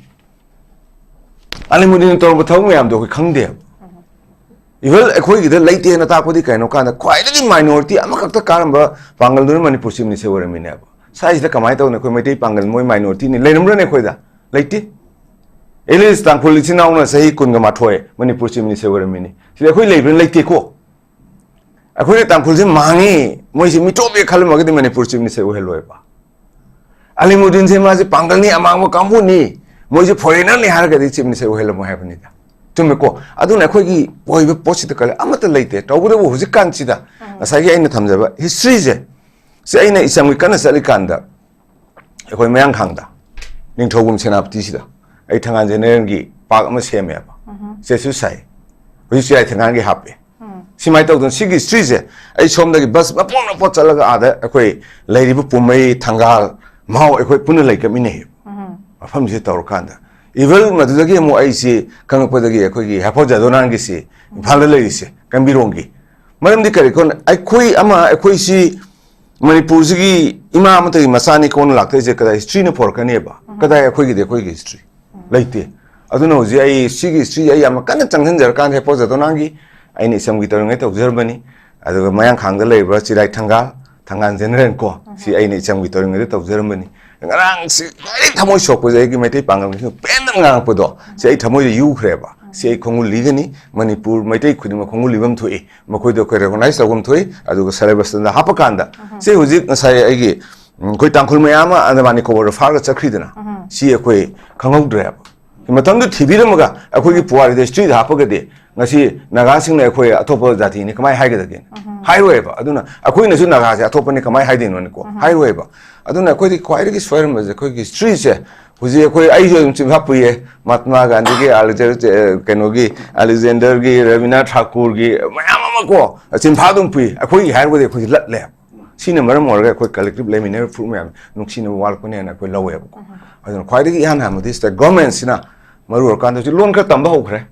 ꯑꯂꯤꯃꯨꯗꯤꯟꯅ ꯇꯧꯔꯝꯕ ꯊꯕꯛ ꯃꯌꯥꯝꯗꯣ ꯑꯩꯈꯣꯏ ꯈꯪꯗꯦꯕ꯫ ꯏꯚꯟ ꯑꯩꯈꯣꯏꯒꯤꯗ ꯂꯩꯇꯦꯅ ꯇꯥꯛꯄꯗꯤ ꯀꯩꯅꯣ ꯀꯥꯟꯗ, ꯈ꯭ꯋꯥꯏꯗꯒꯤ ꯃꯥꯏꯅꯣꯔꯤꯇꯤ ꯑꯃꯈꯛꯇ ꯀꯥꯔꯝꯕ ꯄꯥꯡꯒꯜꯗꯨꯅ ꯃꯅꯤꯄꯨꯔ ꯆꯤꯞ ꯃꯤꯅꯤꯁꯇꯔ ꯑꯣꯏꯔꯝꯃꯤꯅꯦꯕ꯫ ꯁ꯭ꯋꯥꯏꯁꯤꯗ ꯀꯃꯥꯏꯅ ꯇꯧꯅꯤ? ꯑꯩꯈꯣꯏ ꯃꯩꯇꯩ ꯄꯥꯡꯒꯜ, ꯃꯣꯏ ꯃꯥꯏꯅꯣꯔꯤꯇꯤꯅꯤ, ꯂꯩꯔꯝꯕ꯭ꯔꯅꯦ ꯑꯩꯈꯣꯏꯗ? ꯂꯩꯇꯦ꯫ ꯑꯦꯠꯂꯤꯁ ꯇꯥꯡꯈꯨꯜ ꯏꯆꯤꯟ ꯏꯅꯥꯎꯅ ꯆꯍꯤ ꯀꯨꯟꯒ ꯃꯥꯊꯣꯏ ꯃꯅꯤꯄꯨꯔ ꯆꯤꯞ ꯃꯤꯅꯤꯁꯇꯔ ꯑꯣꯏꯔꯝꯃꯤꯅꯤ꯫ ꯁꯤꯗ ꯑꯩꯈꯣꯏ ꯂꯩꯕ꯭ꯔꯥ? ꯂꯩꯇꯦꯀꯣ꯫ ꯑꯩꯈꯣꯏꯅ ꯇꯥꯡꯈꯨꯜꯁꯦ ꯃꯥꯡꯉꯤ, ꯃꯣꯏꯁꯦ ꯃꯤꯇꯣꯞꯅꯦ ꯈꯜꯂꯝꯃꯒꯗꯤ ꯃꯅꯤꯄꯨꯔ ꯆꯤꯞ ꯃꯤꯅꯤꯁꯇꯔ ꯑꯣꯏꯍꯜꯂꯣꯏꯕ꯫ ꯑꯂꯤꯃꯨꯗꯤꯟꯁꯦ ꯃꯥꯁꯦ ꯄꯥꯡꯒꯜꯅꯤ, ꯑꯃꯥꯡꯕ ꯀꯥꯡꯕꯨꯅꯤ, ꯃꯣꯏꯁꯦ ꯐꯣꯔꯦꯅꯔꯅꯤ ꯍꯥꯏꯔꯒꯗꯤ ꯆꯤꯞ ꯃꯤꯅꯤꯁꯇꯔ ꯑꯣꯏꯍꯜꯂꯝꯃꯣꯏ ꯍꯥꯏꯕꯅꯤꯗ꯫ ꯆꯨꯝꯃꯦꯀꯣ? ꯑꯗꯨꯅ ꯑꯩꯈꯣꯏꯒꯤ ꯑꯣꯏꯕ ꯄꯣꯠꯁꯤꯗ ꯀꯔꯤ ꯑꯃꯠꯇ ꯂꯩꯇꯦ꯫ ꯇꯧꯕꯇꯕꯨ ꯍꯧꯖꯤꯛꯀꯥꯟꯁꯤꯗ ꯉꯁꯥꯏꯒꯤ ꯑꯩꯅ ꯊꯝꯖꯕ ꯍꯤꯁꯇ꯭ꯔꯤꯁꯦ, ꯁꯤ ꯑꯩꯅ ꯏꯆꯝꯒꯤ ꯀꯟꯅ ꯆꯠꯂꯤꯀꯥꯟꯗ, ꯑꯩꯈꯣꯏ ꯃꯌꯥꯡꯈꯥꯡꯗ, ꯅꯤꯡꯊꯧꯕꯨꯡ ꯁꯦꯅꯥꯄꯇꯤꯁꯤꯗ ꯑꯩ ꯊꯪꯒꯥꯜ ꯖꯦꯅꯦꯔꯦꯜꯒꯤ ꯄꯥꯛ ꯑꯃ ꯁꯦꯝꯃꯦꯕ꯫ ꯁꯤꯗꯁꯨ ꯁꯥꯏ꯫ ꯍꯧꯖꯤꯛꯁꯨ ꯌꯥꯏ, ꯊꯪꯒꯥꯜꯒꯤ ꯍꯥꯞꯄꯦ꯫ ꯁꯤꯃꯥꯏꯅ ꯇꯧꯗꯅ ꯁꯤꯒꯤ ꯍꯤꯁꯇ꯭ꯔꯤꯁꯦ ꯑꯩ ꯁꯣꯝꯗꯒꯤ ꯕꯁ ꯃꯄꯣꯠ ꯃꯄꯣꯠ ꯆꯠꯂꯒ ꯑꯥꯗ ꯑꯩꯈꯣꯏ ꯂꯩꯔꯤꯕ ꯄꯨꯝꯃꯩ, ꯊꯪꯒꯥꯜ, ꯃꯍꯥꯎ ꯑꯩꯈꯣꯏ ꯄꯨꯟꯅ ꯂꯩꯀꯠꯃꯤꯟꯅꯩꯌꯦꯕ꯫ ꯃꯐꯝꯁꯤꯗ ꯇꯧꯔꯀꯥꯟꯗ, ꯏꯚꯟ ꯃꯗꯨꯗꯒꯤ ꯑꯃꯨꯛ ꯑꯩꯁꯤ ꯈꯪꯉꯛꯄꯗꯒꯤ ꯑꯩꯈꯣꯏꯒꯤ ꯍꯦꯐꯣ ꯖꯥꯗꯣꯅꯥꯟꯒꯤꯁꯤ ꯏꯝꯐꯥꯜꯗ ꯂꯩꯔꯤꯁꯦ, ꯀꯝꯕꯤꯔꯣꯡꯒꯤ꯫ ꯃꯔꯝꯗꯤ ꯀꯔꯤ? ꯑꯩꯈꯣꯏ ꯑꯃ, ꯑꯩꯈꯣꯏꯁꯤ ꯃꯅꯤꯄꯨꯔꯁꯤꯒꯤ ꯏꯃꯥ ꯑꯃꯠꯇꯒꯤ ꯃꯆꯥꯅꯤ ꯀꯣꯟꯅ ꯂꯥꯛꯇꯣꯏꯁꯦ꯫ ꯀꯗꯥꯏ ꯍꯤꯁꯇ꯭ꯔꯤꯅ ꯄꯣꯔꯛꯀꯅꯦꯕ? ꯀꯗꯥꯏ ꯑꯩꯈꯣꯏꯒꯤꯗꯤ ꯑꯩꯈꯣꯏꯒꯤ ꯍꯤꯁꯇ꯭ꯔꯤ ꯂꯩꯇꯦ꯫ ꯑꯗꯨꯅ ꯍꯧꯖꯤꯛ ꯑꯩ ꯁꯤꯒꯤ ꯍꯤꯁꯇ꯭ꯔꯤ ꯑꯩ ꯌꯥꯝꯅ ꯀꯟꯅ ꯆꯪꯁꯤꯟꯖꯔꯀꯥꯟꯗ ꯍꯦꯐꯣ ꯖꯥꯗꯣꯅꯥꯟꯒꯤ ꯑꯩꯅ ꯏꯆꯝꯒꯤ ꯇꯧꯔꯤꯉꯩ ꯇꯧꯖꯔꯝꯕꯅꯤ꯫ ꯑꯗꯨꯒ ꯃꯌꯥꯡꯈꯥꯡꯗ ꯂꯩꯔꯤꯕ ꯆꯤꯔꯥꯏ ꯊꯪꯒꯥꯜ, ꯊꯪꯒꯥꯜ ꯖꯦꯅꯦꯔꯦꯜ ꯀꯣ, ꯁꯤ ꯑꯩꯅ ꯏꯆꯝꯒꯤ ꯇꯧꯔꯤꯉꯩꯗ ꯇꯧꯖꯔꯝꯕꯅꯤ꯫ ꯉꯔꯥꯡꯁꯤ ꯈ꯭ꯋꯥꯏꯗꯒꯤ ꯊꯃꯣꯏ ꯁꯣꯛꯄꯁꯦ ꯑꯩꯒꯤ ꯃꯩꯇꯩ ꯄꯥꯡꯒꯜꯒꯤ ꯄꯦꯟꯗꯅ ꯉꯥꯡꯉꯛꯄꯗꯣ, ꯁꯤ ꯑꯩ ꯊꯃꯣꯏꯗ ꯌꯨꯈ꯭ꯔꯦꯕ꯫ ꯁꯤ ꯑꯩ ꯈꯣꯡꯒꯨꯜ ꯂꯤꯒꯅꯤ, ꯃꯅꯤꯄꯨꯔ ꯃꯩꯇꯩ ꯈꯨꯗꯤꯡꯃꯛ ꯈꯣꯡꯒꯨꯜ ꯂꯤꯐꯝ ꯊꯣꯛꯏ, ꯃꯈꯣꯏꯗꯣ ꯑꯩꯈꯣꯏ ꯔꯦꯀꯣꯒꯅꯥꯏꯁ ꯇꯧꯐꯝ ꯊꯣꯛꯏ꯫ ꯑꯗꯨꯒ ꯁꯦꯂꯦꯕꯁꯇ ꯍꯥꯞꯄ ꯀꯥꯟꯗ ꯁꯤ ꯍꯧꯖꯤꯛ ꯉꯁꯥꯏ ꯑꯩꯒꯤ, ꯎꯝ, ꯑꯩꯈꯣꯏ ꯇꯥꯡꯈꯨꯜ ꯃꯌꯥꯝ ꯑꯃ ꯑꯟꯗꯃꯥꯟ ꯅꯤꯀꯣꯕꯔꯗ ꯐꯥꯔꯒ ꯆꯠꯈ꯭ꯔꯤꯗꯅ, ꯁꯤ ꯑꯩꯈꯣꯏ ꯈꯪꯍꯧꯗ꯭ꯔꯦꯕ꯫ ꯃꯇꯝꯗꯨ ꯊꯤꯕꯤꯔꯝꯃꯒ ꯑꯩꯈꯣꯏꯒꯤ ꯄꯨꯋꯥꯔꯤꯗ ꯍꯤꯁꯇ꯭ꯔꯤꯗ ꯍꯥꯞꯄꯒꯗꯤ ꯉꯁꯤ ꯅꯥꯒꯥꯁꯤꯡꯅ ꯑꯩꯈꯣꯏ ꯑꯇꯣꯞꯄ ꯖꯥꯇꯤꯅꯤ ꯀꯃꯥꯏꯅ ꯍꯥꯏꯒꯗꯒꯦ? ꯍꯥꯏꯔꯣꯏꯕ꯫ ꯑꯗꯨꯅ ꯑꯩꯈꯣꯏꯅꯁꯨ ꯅꯥꯒꯥꯁꯦ ꯑꯇꯣꯞꯄꯅꯤ ꯀꯃꯥꯏꯅ ꯍꯥꯏꯗꯣꯏꯅꯣꯅꯤꯀꯣ? ꯍꯥꯏꯔꯣꯏꯕ꯫ ꯑꯗꯨꯅ ꯑꯩꯈꯣꯏꯗꯤ ꯈ꯭ꯋꯥꯏꯗꯒꯤ ꯁꯣꯏꯔꯝꯕꯁꯦ ꯑꯩꯈꯣꯏꯒꯤ ꯍꯤꯁꯇ꯭ꯔꯤꯁꯦ꯫ ꯍꯧꯖꯤꯛ ꯑꯩꯈꯣꯏ, ꯑꯩꯁꯨ ꯑꯗꯨꯝ ꯆꯤꯟꯐꯥ ꯄꯨꯏꯌꯦ, ꯃꯍꯥꯠꯃꯥ ꯒꯥꯟꯙꯤꯒꯤ, ꯑꯂꯦꯛꯖꯦꯟꯗꯔ, ꯀꯩꯅꯣꯒꯤ, ꯑꯂꯦꯛꯖꯦꯟꯗꯔꯒꯤ, ꯔꯕꯤꯅꯥꯊ ꯊꯥꯀꯨꯔꯒꯤ ꯃꯌꯥꯝ ꯑꯃ ꯀꯣ, ꯆꯤꯟꯐꯥ ꯑꯗꯨꯝ ꯄꯨꯏ꯫ ꯑꯩꯈꯣꯏꯒꯤ ꯍꯥꯏꯔꯒꯗꯤ ꯑꯩꯈꯣꯏꯁꯦ ꯂꯠꯂꯦ꯫ ꯁꯤꯅ ꯃꯔꯝ ꯑꯣꯏꯔꯒ ꯑꯩꯈꯣꯏ ꯀꯂꯦꯛꯇꯤꯚ ꯂꯩꯃꯤꯟꯅꯔꯤꯕ ꯐꯨꯔꯨꯞ ꯃꯌꯥꯝ ꯅꯨꯡꯁꯤꯅꯕ ꯋꯥꯠꯂꯛꯄꯅꯦꯅ ꯑꯩꯈꯣꯏ ꯂꯧꯋꯦꯕꯀꯣ꯫ ꯑꯗꯨꯅ ꯈ꯭ꯋꯥꯏꯗꯒꯤ ꯏꯍꯥꯟ ꯍꯥꯟꯕꯗꯤ ꯁꯤꯗ ꯒꯣꯔꯃꯦꯟꯁꯤꯅ ꯃꯔꯨ ꯑꯣꯏꯔꯀꯥꯟꯗ ꯍꯧꯖꯤꯛ ꯂꯣꯟ ꯈꯔ ꯇꯝꯕ ꯍꯧꯈ꯭ꯔꯦ꯫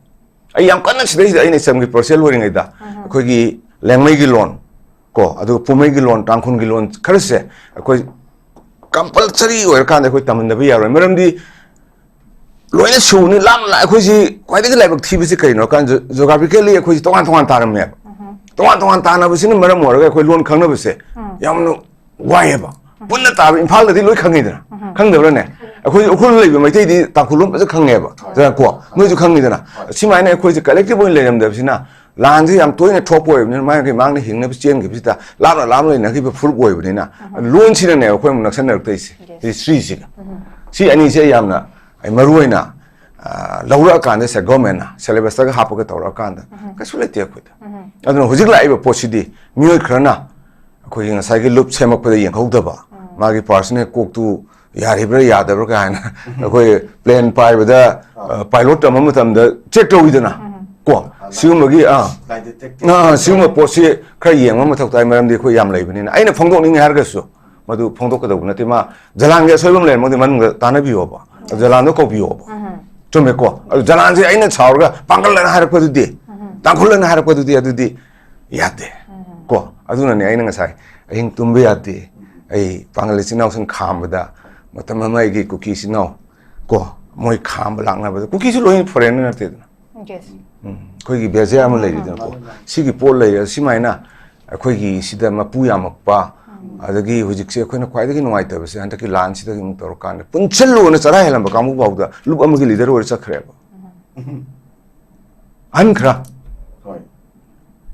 ꯑꯩ ꯌꯥꯝ ꯀꯟꯅ ꯁꯤꯗꯩꯁꯤꯗ ꯑꯩꯅ ꯏꯆꯝꯒꯤ ꯄ꯭ꯔꯣꯁꯦꯁ ꯑꯣꯏꯔꯤꯉꯩꯗ ꯑꯩꯈꯣꯏꯒꯤ ꯂꯦꯡꯃꯩꯒꯤ ꯂꯣꯟ ꯀꯣ, ꯑꯗꯨꯒ ꯄꯨꯃꯩꯒꯤ ꯂꯣꯟ, ꯇꯥꯡꯈꯨꯜꯒꯤ ꯂꯣꯟ ꯈꯔꯁꯦ ꯑꯩꯈꯣꯏ ꯀꯝꯄꯜꯁꯔꯤ ꯑꯣꯏꯔꯀꯥꯟꯗ ꯑꯩꯈꯣꯏ ꯇꯝꯍꯟꯗꯕ ꯌꯥꯔꯣꯏ꯫ ꯃꯔꯝꯗꯤ ꯂꯣꯏꯅ ꯁꯨꯅꯤ, ꯂꯥꯞꯅ ꯂꯥꯞ-, ꯑꯩꯈꯣꯏꯁꯤ ꯈ꯭ꯋꯥꯏꯗꯒꯤ ꯂꯥꯏꯕꯛ ꯊꯤꯕꯁꯤ ꯀꯩꯅꯣ ꯍꯥꯏ ꯀꯥꯟꯗ, ꯖꯣ-, ꯖꯣꯒ꯭ꯔꯥꯐꯤꯀꯦꯜꯂꯤ ꯑꯩꯈꯣꯏꯁꯤ ꯇꯣꯉꯥꯟ ꯇꯣꯉꯥꯟ ꯇꯥꯔꯝꯃꯦꯕ꯫ ꯇꯣꯉꯥꯟ ꯇꯣꯉꯥꯟ ꯇꯥꯅꯕꯁꯤꯅ ꯃꯔꯝ ꯑꯣꯏꯔꯒ ꯑꯩꯈꯣꯏ ꯂꯣꯟ ꯈꯪꯅꯕꯁꯦ ꯌꯥꯝꯅ ꯋꯥꯏꯑꯦꯕ꯫ ꯄꯨꯟꯅ ꯇꯥꯕ ꯏꯝꯐꯥꯜꯗꯗꯤ ꯂꯣꯏ ꯈꯪꯉꯤꯗꯅ, ꯈꯪꯗꯕ꯭ꯔꯥꯅꯦ? ꯑꯩꯈꯣꯏ ꯎꯈ꯭ꯔꯨꯜ ꯂꯩꯕ ꯃꯩꯇꯩꯗꯤ ꯇꯥꯡꯈꯨꯜ ꯂꯣꯟ ꯐꯖꯅ ꯈꯪꯉꯦꯕ, ꯀꯣ, ꯅꯣꯏꯁꯨ ꯈꯪꯉꯤꯗꯅ꯫ ꯁꯨꯃꯥꯏꯅ ꯑꯩꯈꯣꯏꯁꯦ ꯀꯂꯦꯛꯇꯤꯚ ꯑꯣꯏꯅ ꯂꯩꯔꯝꯗꯕꯁꯤꯅ ꯂꯥꯟꯁꯦ ꯌꯥꯝ ꯇꯣꯏꯅ ꯊꯣꯛꯄ ꯑꯣꯏꯕꯅꯤꯅ ꯃꯥꯒꯤ ꯃꯥꯡꯗ ꯍꯤꯡꯅꯕ ꯆꯦꯟꯈꯤꯕꯁꯤꯗ ꯂꯥꯞꯅ ꯂꯥꯞꯅ ꯂꯩꯅꯈꯤꯕ ꯐꯨꯔꯨꯞ ꯑꯣꯏꯕꯅꯤꯅ ꯂꯣꯟꯁꯤꯅꯅꯦ ꯑꯩꯈꯣꯏ ꯑꯃꯨꯛ ꯅꯛꯁꯟꯅꯔꯛꯇꯣꯏꯁꯦ꯫ ꯍꯤꯁꯇ꯭ꯔꯤꯁꯤꯒ꯫ ꯁꯤ ꯑꯅꯤꯁꯦ ꯑꯩ ꯌꯥꯝꯅ, ꯑꯩ ꯃꯔꯨ ꯑꯣꯏꯅ, ꯑ, ꯂꯧꯔꯛꯑꯀꯥꯟꯗ ꯁꯦ ꯒꯣꯔꯃꯦꯟꯅ ꯁꯦꯂꯦꯕꯁꯇꯒ ꯍꯥꯞꯄꯒ ꯇꯧꯔꯛꯑꯀꯥꯟꯗ ꯀꯩꯁꯨ ꯂꯩꯇꯦ ꯑꯩꯈꯣꯏꯗ꯫ ꯑꯗꯨꯅ ꯍꯧꯖꯤꯛ ꯂꯥꯛꯏꯕ ꯄꯣꯠꯁꯤꯗꯤ ꯃꯤꯑꯣꯏ ꯈꯔꯅ ꯑꯩꯈꯣꯏꯒꯤ ꯉꯁꯥꯏꯒꯤ ꯂꯨꯞ ꯁꯦꯝꯃꯛꯄꯗ ꯌꯦꯡꯍꯧꯗꯕ, ꯃꯥꯒꯤ ꯄꯥꯔꯁꯅꯦꯜ ꯀꯣꯛꯇꯨ ꯌꯥꯔꯤꯕ꯭ꯔꯥ ꯌꯥꯗꯕ꯭ꯔꯥ ꯀꯥꯏꯅ ꯑꯩꯈꯣꯏ ꯄ꯭ꯂꯦꯟ ꯄꯥꯏꯕꯗ, ꯑ, ꯄꯥꯏꯂꯣꯠ ꯇꯝꯕ ꯃꯇꯝꯗ ꯆꯦꯛ ꯇꯧꯋꯤꯗꯅ, ꯀꯣ? ꯁꯤꯒꯨꯝꯕꯒꯤ, ꯑꯥ, ꯑꯥ, ꯁꯤꯒꯨꯝꯕ ꯄꯣꯠꯁꯤ ꯈꯔ ꯌꯦꯡꯕ ꯃꯊꯧ ꯇꯥꯏ, ꯃꯔꯝꯗꯤ ꯑꯩꯈꯣꯏ ꯌꯥꯝ ꯂꯩꯕꯅꯤꯅ꯫ ꯑꯩꯅ ꯐꯣꯡꯗꯣꯛꯅꯤꯡꯉꯦ ꯍꯥꯏꯔꯒꯁꯨ ꯃꯗꯨ ꯐꯣꯡꯗꯣꯛꯀꯗꯧꯕ ꯅꯠꯇꯦ꯫ ꯃꯥ ꯖꯂꯥꯟꯒꯤ ꯑꯁꯣꯏꯕ ꯑꯃ ꯂꯩꯔꯝꯃꯒꯗꯤ ꯃꯅꯨꯡꯗ ꯇꯥꯟꯅꯕꯤꯌꯣꯕ, ꯖꯂꯥꯟꯗꯣ ꯀꯧꯕꯤꯌꯣꯕ꯫ ꯆꯨꯝꯃꯦꯀꯣ? ꯑꯗꯨ ꯖꯂꯥꯟꯁꯦ ꯑꯩꯅ ꯁꯥꯎꯔꯒ ꯄꯥꯡꯒꯜ ꯑꯅ ꯍꯥꯏꯔꯛꯄꯗꯨꯗꯤ, ꯇꯥꯡꯈꯨꯜ ꯑꯅ ꯍꯥꯏꯔꯛꯄꯗꯨꯗꯤ, ꯑꯗꯨꯗꯤ ꯌꯥꯗꯦ꯫ ꯀꯣ? ꯑꯗꯨꯅꯅꯦ ꯑꯩꯅ ꯉꯁꯥꯏ ꯑꯍꯤꯡ ꯇꯨꯝꯕ ꯌꯥꯗꯦ, ꯑꯩ ꯄꯥꯡꯒꯜ ꯏꯆꯤꯟ ꯏꯅꯥꯎꯁꯤꯡ ꯈꯥꯝꯕꯗ ꯃꯇꯝ ꯑꯃ ꯑꯩꯒꯤ ꯀꯨꯀꯤ ꯏꯆꯤꯟ ꯏꯅꯥꯎ, ꯀꯣ, ꯃꯣꯏ ꯈꯥꯝꯕ ꯂꯥꯛꯅꯕꯗ, ꯀꯨꯀꯤꯁꯨ ꯂꯣꯏꯅ ꯐꯣꯔꯦꯟꯅꯔ ꯅꯠꯇꯦꯗꯅ꯫ ꯎꯝ, ꯑꯩꯈꯣꯏꯒꯤ ꯕꯦꯖꯤꯌꯥ ꯑꯃ ꯂꯩꯔꯤꯗꯅꯀꯣ꯫ ꯁꯤꯒꯤ ꯄꯣꯠ ꯂꯩꯔꯦ, ꯁꯤꯃꯥꯏꯅ ꯑꯩꯈꯣꯏꯒꯤ ꯁꯤꯗ ꯃꯄꯨ ꯌꯥꯝꯃꯛꯄ, ꯑꯗꯒꯤ ꯍꯧꯖꯤꯛꯁꯦ ꯑꯩꯈꯣꯏꯅ ꯈ꯭ꯋꯥꯏꯗꯒꯤ ꯅꯨꯡꯉꯥꯏꯇꯕꯁꯦ ꯍꯟꯗꯛꯀꯤ ꯂꯥꯟꯁꯤꯗꯒꯤ ꯑꯃꯨꯛ ꯇꯧꯔꯀꯥꯟꯗ ꯄꯨꯟꯁꯤꯜꯂꯨꯅ ꯆꯔꯥ ꯍꯦꯜꯂꯝꯕ ꯀꯥꯡꯕꯨ ꯐꯥꯎꯗ ꯂꯨꯞ ꯑꯃꯒꯤ ꯂꯤꯗꯔ ꯑꯣꯏꯔ ꯆꯠꯈ꯭ꯔꯦꯕ꯫ ꯑꯍꯟ ꯈꯔ꯫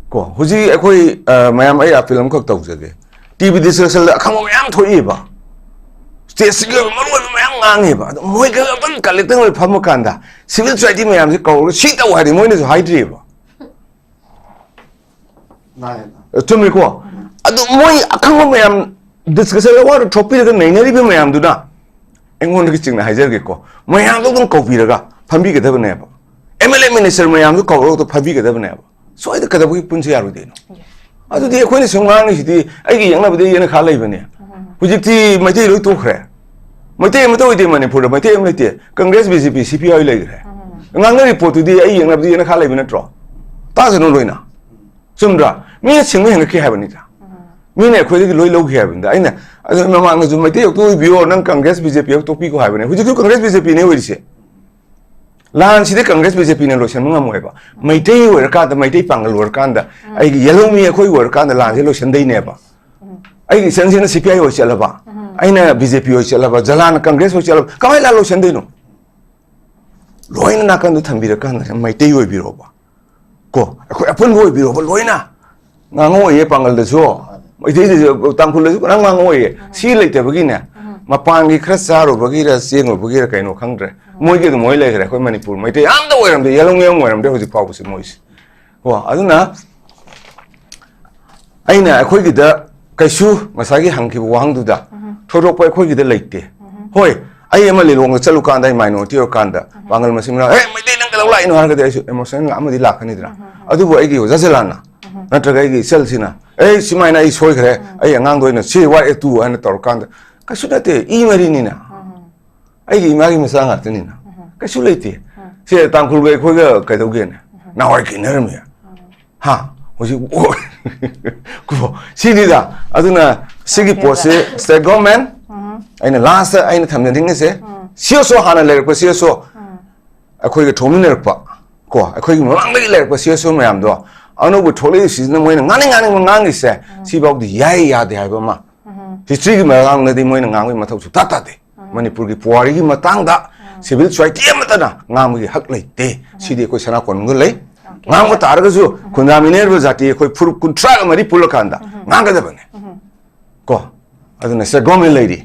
ꯀꯣ, ꯍꯧꯖꯤꯛ ꯑꯩꯈꯣꯏ, ꯑ, ꯃꯌꯥꯝ, ꯑꯩ ꯑꯄꯤꯜ ꯑꯃꯈꯛ ꯇꯧꯖꯒꯦ꯫ ꯇꯤ ꯚꯤ ꯗꯤꯁꯀꯁꯟꯗ ꯑꯈꯪꯕ ꯃꯌꯥꯝ ꯊꯣꯛꯏꯕ, ꯁ꯭ꯇꯦꯠꯁꯤꯒꯤ ꯑꯣꯏꯕ ꯃꯔꯨ ꯑꯣꯏꯕ ꯃꯌꯥꯝ ꯉꯥꯡꯉꯦꯕ꯫ ꯑꯗꯣ ꯃꯣꯏ ꯈꯔ ꯑꯝꯇꯪ ꯀꯂꯦꯛꯇꯤꯚ ꯑꯣꯏꯅ ꯐꯝꯃ ꯀꯥꯟꯗ ꯁꯤꯚꯤꯜ ꯁꯣꯁꯥꯏꯇꯤ ꯃꯌꯥꯝꯁꯦ ꯀꯧꯔꯒ ꯁꯤ ꯇꯧ ꯍꯥꯏꯗꯤ ꯃꯣꯏꯅꯁꯨ ꯍꯥꯏꯗ꯭ꯔꯤꯑꯕ꯫ ꯆꯨꯝꯃꯤꯀꯣ? ꯑꯗꯨ ꯃꯣꯏ ꯑꯈꯪꯕ ꯃꯌꯥꯝ ꯗꯤꯁꯀꯁꯟ ꯑꯦꯋꯥꯔꯗ ꯊꯣꯛꯄꯤꯔꯒ ꯅꯩꯅꯔꯤꯕ ꯃꯌꯥꯝꯗꯨꯅ, ꯑꯩꯉꯣꯟꯗꯒꯤ ꯆꯤꯡꯅ ꯍꯥꯏꯖꯔꯒꯦꯀꯣ, ꯃꯌꯥꯝꯗꯣ ꯑꯗꯨꯝ ꯀꯧꯕꯤꯔꯒ ꯐꯝꯕꯤꯒꯗꯕꯅꯦꯕ꯫ ꯑꯦꯝ ꯑꯦꯜ ꯑꯦ ꯃꯤꯅꯤꯁꯇꯔ ꯃꯌꯥꯝꯗꯣ ꯀꯧꯔꯒ ꯐꯝꯕꯤꯒꯗꯕꯅꯦꯕ꯫ ꯁꯣꯏꯗ ꯀꯩꯗꯧꯕꯒꯤ ꯄꯨꯟꯁꯤ ꯌꯥꯔꯣꯏꯗꯣꯏꯅꯣ? ꯑꯗꯨꯗꯤ ꯑꯩꯈꯣꯏꯅ ꯁꯨꯝ ꯉꯥꯡꯉꯤꯁꯤꯗꯤ ꯑꯩꯒꯤ ꯌꯦꯛꯅꯕꯗ ꯌꯦꯛꯅꯈꯥ ꯂꯩꯕꯅꯦ꯫ ꯍꯧꯖꯤꯛꯇꯤ ꯃꯩꯇꯩ ꯂꯣꯏ ꯇꯣꯛꯈ꯭ꯔꯦ꯫ ꯃꯩꯇꯩ ꯑꯃꯠꯇ ꯑꯣꯏꯗꯦ ꯃꯅꯤꯄꯨꯔꯗ, ꯃꯩꯇꯩ ꯑꯃ ꯂꯩꯇꯦ꯫ ꯀꯪꯒ꯭ꯔꯦꯁ, ꯕꯤ ꯖꯦ ꯄꯤ, ꯁꯤ ꯄꯤ ꯑꯥꯏ ꯂꯩꯈ꯭ꯔꯦ꯫ ꯉꯥꯡꯅꯔꯤ ꯄꯣꯠꯇꯨꯗꯤ ꯑꯩ ꯌꯦꯛꯅꯕꯗ ꯌꯦꯛꯅꯈꯥ ꯂꯩꯕ ꯅꯠꯇ꯭ꯔꯣ? ꯇꯥꯁꯅꯨ ꯂꯣꯏꯅ꯫ ꯆꯨꯝꯗ꯭ꯔꯥ? ꯃꯤꯅ ꯁꯤꯡꯕ ꯍꯦꯟꯒꯠꯈꯤ ꯍꯥꯏꯕꯅꯤꯗ꯫ ꯃꯤꯅ ꯑꯩꯈꯣꯏꯗꯒꯤ ꯂꯣꯏ ꯂꯧꯈꯤ ꯍꯥꯏꯕꯅꯤꯗ꯫ ꯑꯩꯅ, ꯑꯗꯨ ꯃꯃꯥꯡꯗꯁꯨ ꯃꯩꯇꯩ ꯑꯃꯠꯇ ꯑꯣꯏꯕꯤꯌꯣ, ꯅꯪ ꯀꯪꯒ꯭ꯔꯦꯁ, ꯕꯤ ꯖꯦ ꯄꯤ ꯑꯃ ꯇꯣꯛꯄꯤꯈꯣ ꯍꯥꯏꯕꯅꯦ꯫ ꯍꯧꯖꯤꯛꯁꯨ ꯀꯪꯒ꯭ꯔꯦꯁ, ꯕꯤ ꯖꯦ ꯄꯤꯅꯦ ꯑꯣꯏꯔꯤꯁꯦ꯫ ꯂꯥꯟꯁꯤꯗꯤ ꯀꯪꯒ꯭ꯔꯦꯁ, ꯕꯤ ꯖꯦ ꯄꯤꯅ ꯂꯣꯏꯁꯤꯟꯕ ꯉꯝꯃꯣꯏꯕ꯫ ꯃꯩꯇꯩ ꯑꯣꯏꯔꯀꯥꯟꯗ, ꯃꯩꯇꯩ ꯄꯥꯡꯒꯜ ꯑꯣꯏꯔꯀꯥꯟꯗ, ꯑꯩꯒꯤ ꯌꯦꯜꯍꯧꯃꯤ ꯑꯩꯈꯣꯏ ꯑꯣꯏꯔꯀꯥꯟꯗ ꯂꯥꯟꯁꯦ ꯂꯣꯏꯁꯤꯟꯗꯩꯅꯦꯕ꯫ ꯑꯩꯒꯤ ꯏꯆꯟꯁꯤꯅ ꯁꯤ ꯄꯤ ꯑꯥꯏ ꯑꯣꯏ ꯆꯠꯂꯕ, ꯑꯩꯅ ꯕꯤ ꯖꯦ ꯄꯤ ꯑꯣꯏ ꯆꯠꯂꯕ, ꯖꯂꯥꯟꯅ ꯀꯪꯒ꯭ꯔꯦꯁ ꯑꯣꯏ ꯆꯠꯂꯕ, ꯀꯃꯥꯏꯅ ꯂꯥꯟ ꯂꯣꯏꯁꯤꯟꯗꯣꯏꯅꯣ? ꯂꯣꯏꯅ ꯅꯥꯀꯟꯗ ꯊꯝꯕꯤꯔꯀꯥꯟꯗ ꯃꯩꯇꯩ ꯑꯣꯏꯕꯤꯔꯣꯕ꯫ ꯀꯣ, ꯑꯩꯈꯣꯏ ꯑꯄꯨꯟꯕ ꯑꯣꯏꯕꯤꯔꯣꯕ ꯂꯣꯏꯅ꯫ ꯉꯥꯡꯉꯣꯏꯌꯦ ꯄꯥꯡꯒꯜꯗꯁꯨ, ꯃꯩꯇꯩꯗꯁꯨ, ꯇꯥꯡꯈꯨꯜꯗꯁꯨ ꯀꯅꯥꯝ ꯉꯥꯡꯉꯣꯏꯌꯦ꯫ ꯁꯤ ꯂꯩꯇꯕꯒꯤꯅꯦ, ꯃꯄꯥꯟꯒꯤ ꯈꯔ ꯆꯥꯔꯨꯕꯒꯤꯔ ꯆꯦꯡꯉꯨꯕꯒꯤꯔ ꯀꯩꯅꯣ ꯈꯪꯗ꯭ꯔꯦ, ꯃꯣꯏꯒꯤ ꯑꯗꯨꯝ ꯑꯣꯏ ꯂꯩꯈ꯭ꯔꯦ꯫ ꯑꯩꯈꯣꯏ ꯃꯅꯤꯄꯨꯔ ꯃꯩꯇꯩ ꯑꯝꯇ ꯑꯣꯏꯔꯝꯗꯦ, ꯌꯦꯜꯍꯧꯃꯤ ꯑꯃ ꯑꯣꯏꯔꯝꯗꯦ ꯍꯧꯖꯤꯛ ꯐꯥꯎꯕꯁꯦ ꯃꯣꯏꯁꯦ꯫ ꯀꯣ, ꯑꯗꯨꯅ ꯑꯩꯅ ꯑꯩꯈꯣꯏꯒꯤꯗ ꯀꯩꯁꯨ ꯉꯁꯥꯏꯒꯤ ꯍꯪꯈꯤꯕ ꯋꯥꯍꯪꯗꯨꯗ ꯊꯣꯏꯗꯣꯛꯄ ꯑꯩꯈꯣꯏꯒꯤꯗ ꯂꯩꯇꯦ꯫ ꯍꯣꯏ, ꯑꯩ ꯑꯃ ꯂꯤꯂꯣꯡꯗ ꯆꯠꯂꯨꯀꯥꯟꯗ, ꯑꯩ ꯃꯥꯏꯅꯣꯔꯤꯇꯤ ꯑꯣꯏꯔꯀꯥꯟꯗ ꯄꯥꯡꯒꯜ ꯃꯁꯤꯡ ꯃꯔꯛ, "ꯍꯦ, ꯃꯩꯇꯩ ꯅꯪ ꯀꯩꯗꯧ ꯂꯥꯛꯏꯅꯣ?" ꯍꯥꯏꯔꯒꯗꯤ ꯑꯩꯁꯨ ꯏꯃꯣꯁꯅꯦꯜ ꯑꯃꯗꯤ ꯂꯥꯛꯀꯅꯤꯗꯅ꯫ ꯑꯗꯨꯕꯨ ꯑꯩꯒꯤ ꯑꯣꯖꯥ ꯖꯂꯥꯟꯅ ꯅꯠꯇ꯭ꯔꯒ ꯑꯩꯒꯤ ꯏꯆꯜꯁꯤꯅ, "ꯑꯦ, ꯁꯨꯃꯥꯏꯅ ꯑꯩ ꯁꯣꯏꯈ꯭ꯔꯦ, ꯑꯩ ꯑꯉꯥꯡꯗ ꯑꯣꯏꯅ ꯁꯤ ꯋꯥꯏ ꯑꯦ ꯇꯨ ꯍꯥꯏꯅ ꯇꯧꯔꯀꯥꯟꯗ," ꯀꯩꯁꯨ ꯅꯠꯇꯦ, ꯏ ꯃꯔꯤꯅꯤꯅ꯫ ꯑꯩꯒꯤ ꯏꯃꯥꯒꯤ ꯃꯆꯥ ꯉꯥꯛꯇꯅꯤꯅ꯫ ꯀꯩꯁꯨ ꯂꯩꯇꯦ꯫ ꯁꯦ, ꯇꯥꯡꯈꯨꯜꯒ ꯑꯩꯈꯣꯏꯒ ꯀꯩꯗꯧꯒꯦꯅꯦ? ꯅꯍꯥꯟꯋꯥꯏ ꯈꯦꯠꯅꯔꯝꯃꯤ꯫ ꯍꯥ? ꯍꯧꯖꯤꯛ ꯀꯣ, ꯁꯤꯅꯤꯗ꯫ ꯑꯗꯨꯅ ꯁꯤꯒꯤ ꯄꯣꯠꯁꯦ ꯁ꯭ꯇꯦꯠ ꯒꯣꯔꯃꯦꯟ, ꯑꯩꯅ ꯂꯥꯁꯇ ꯑꯩꯅ ꯊꯝꯖꯅꯤꯡꯉꯤꯁꯦ, ꯁꯤ ꯑꯦꯁ ꯑꯣ ꯍꯥꯟꯅ ꯂꯩꯔꯛꯄ ꯁꯤ ꯑꯦꯁ ꯑꯣ, ꯑꯩꯈꯣꯏꯒ ꯊꯣꯛꯃꯤꯟꯅꯔꯛꯄ, ꯀꯣ, ꯑꯩꯈꯣꯏꯒꯤ ꯃꯃꯥꯡꯗꯒꯤ ꯂꯩꯔꯛꯄ ꯁꯤ ꯑꯦꯁ ꯑꯣ ꯃꯌꯥꯝꯗꯣ, ꯑꯅꯧꯕ ꯊꯣꯛꯂꯛꯏꯁꯤꯅ ꯃꯣꯏꯅ ꯉꯥꯡꯅꯤꯡ ꯉꯥꯡꯅꯤꯡꯕ ꯉꯥꯡꯉꯤꯁꯦ, ꯁꯤꯐꯥꯎꯗꯤ ꯌꯥꯏ ꯌꯥꯗꯦ ꯍꯥꯏꯕ ꯑꯃ꯫ ꯍꯤꯁꯇ꯭ꯔꯤꯒꯤ ꯃꯇꯥꯡꯗꯗꯤ ꯃꯣꯏꯅ ꯉꯥꯡꯕꯒꯤ ꯃꯊꯧ ꯁꯨꯡꯇꯥ ꯇꯥꯗꯦ꯫ ꯃꯅꯤꯄꯨꯔꯒꯤ ꯄꯨꯋꯥꯔꯤꯒꯤ ꯃꯇꯥꯡꯗ ꯁꯤꯚꯤꯜ ꯁꯣꯁꯥꯏꯇꯤ ꯑꯃꯠꯇꯅ ꯉꯥꯡꯕꯒꯤ ꯍꯛ ꯂꯩꯇꯦ꯫ ꯁꯤꯗꯤ ꯑꯩꯈꯣꯏ ꯁꯅꯥ ꯀꯣꯅꯨꯡꯗ ꯂꯩ꯫ ꯉꯥꯡꯕ ꯇꯥꯔꯒꯁꯨ ꯈꯨꯟꯗ꯭ꯔꯥꯛ ꯃꯤꯅꯔꯕ ꯖꯥꯇꯤ ꯑꯩꯈꯣꯏ ꯐꯨꯔꯨꯞ ꯀꯨꯟꯊ꯭ꯔꯥꯒ ꯃꯔꯤ ꯄꯨꯜꯂꯀꯥꯟꯗ ꯉꯥꯡꯒꯗꯕꯅꯤ꯫ ꯀꯣ, ꯑꯗꯨꯅ ꯁꯤꯗ ꯒꯣꯔꯃꯦꯟ ꯂꯩꯔꯤ꯫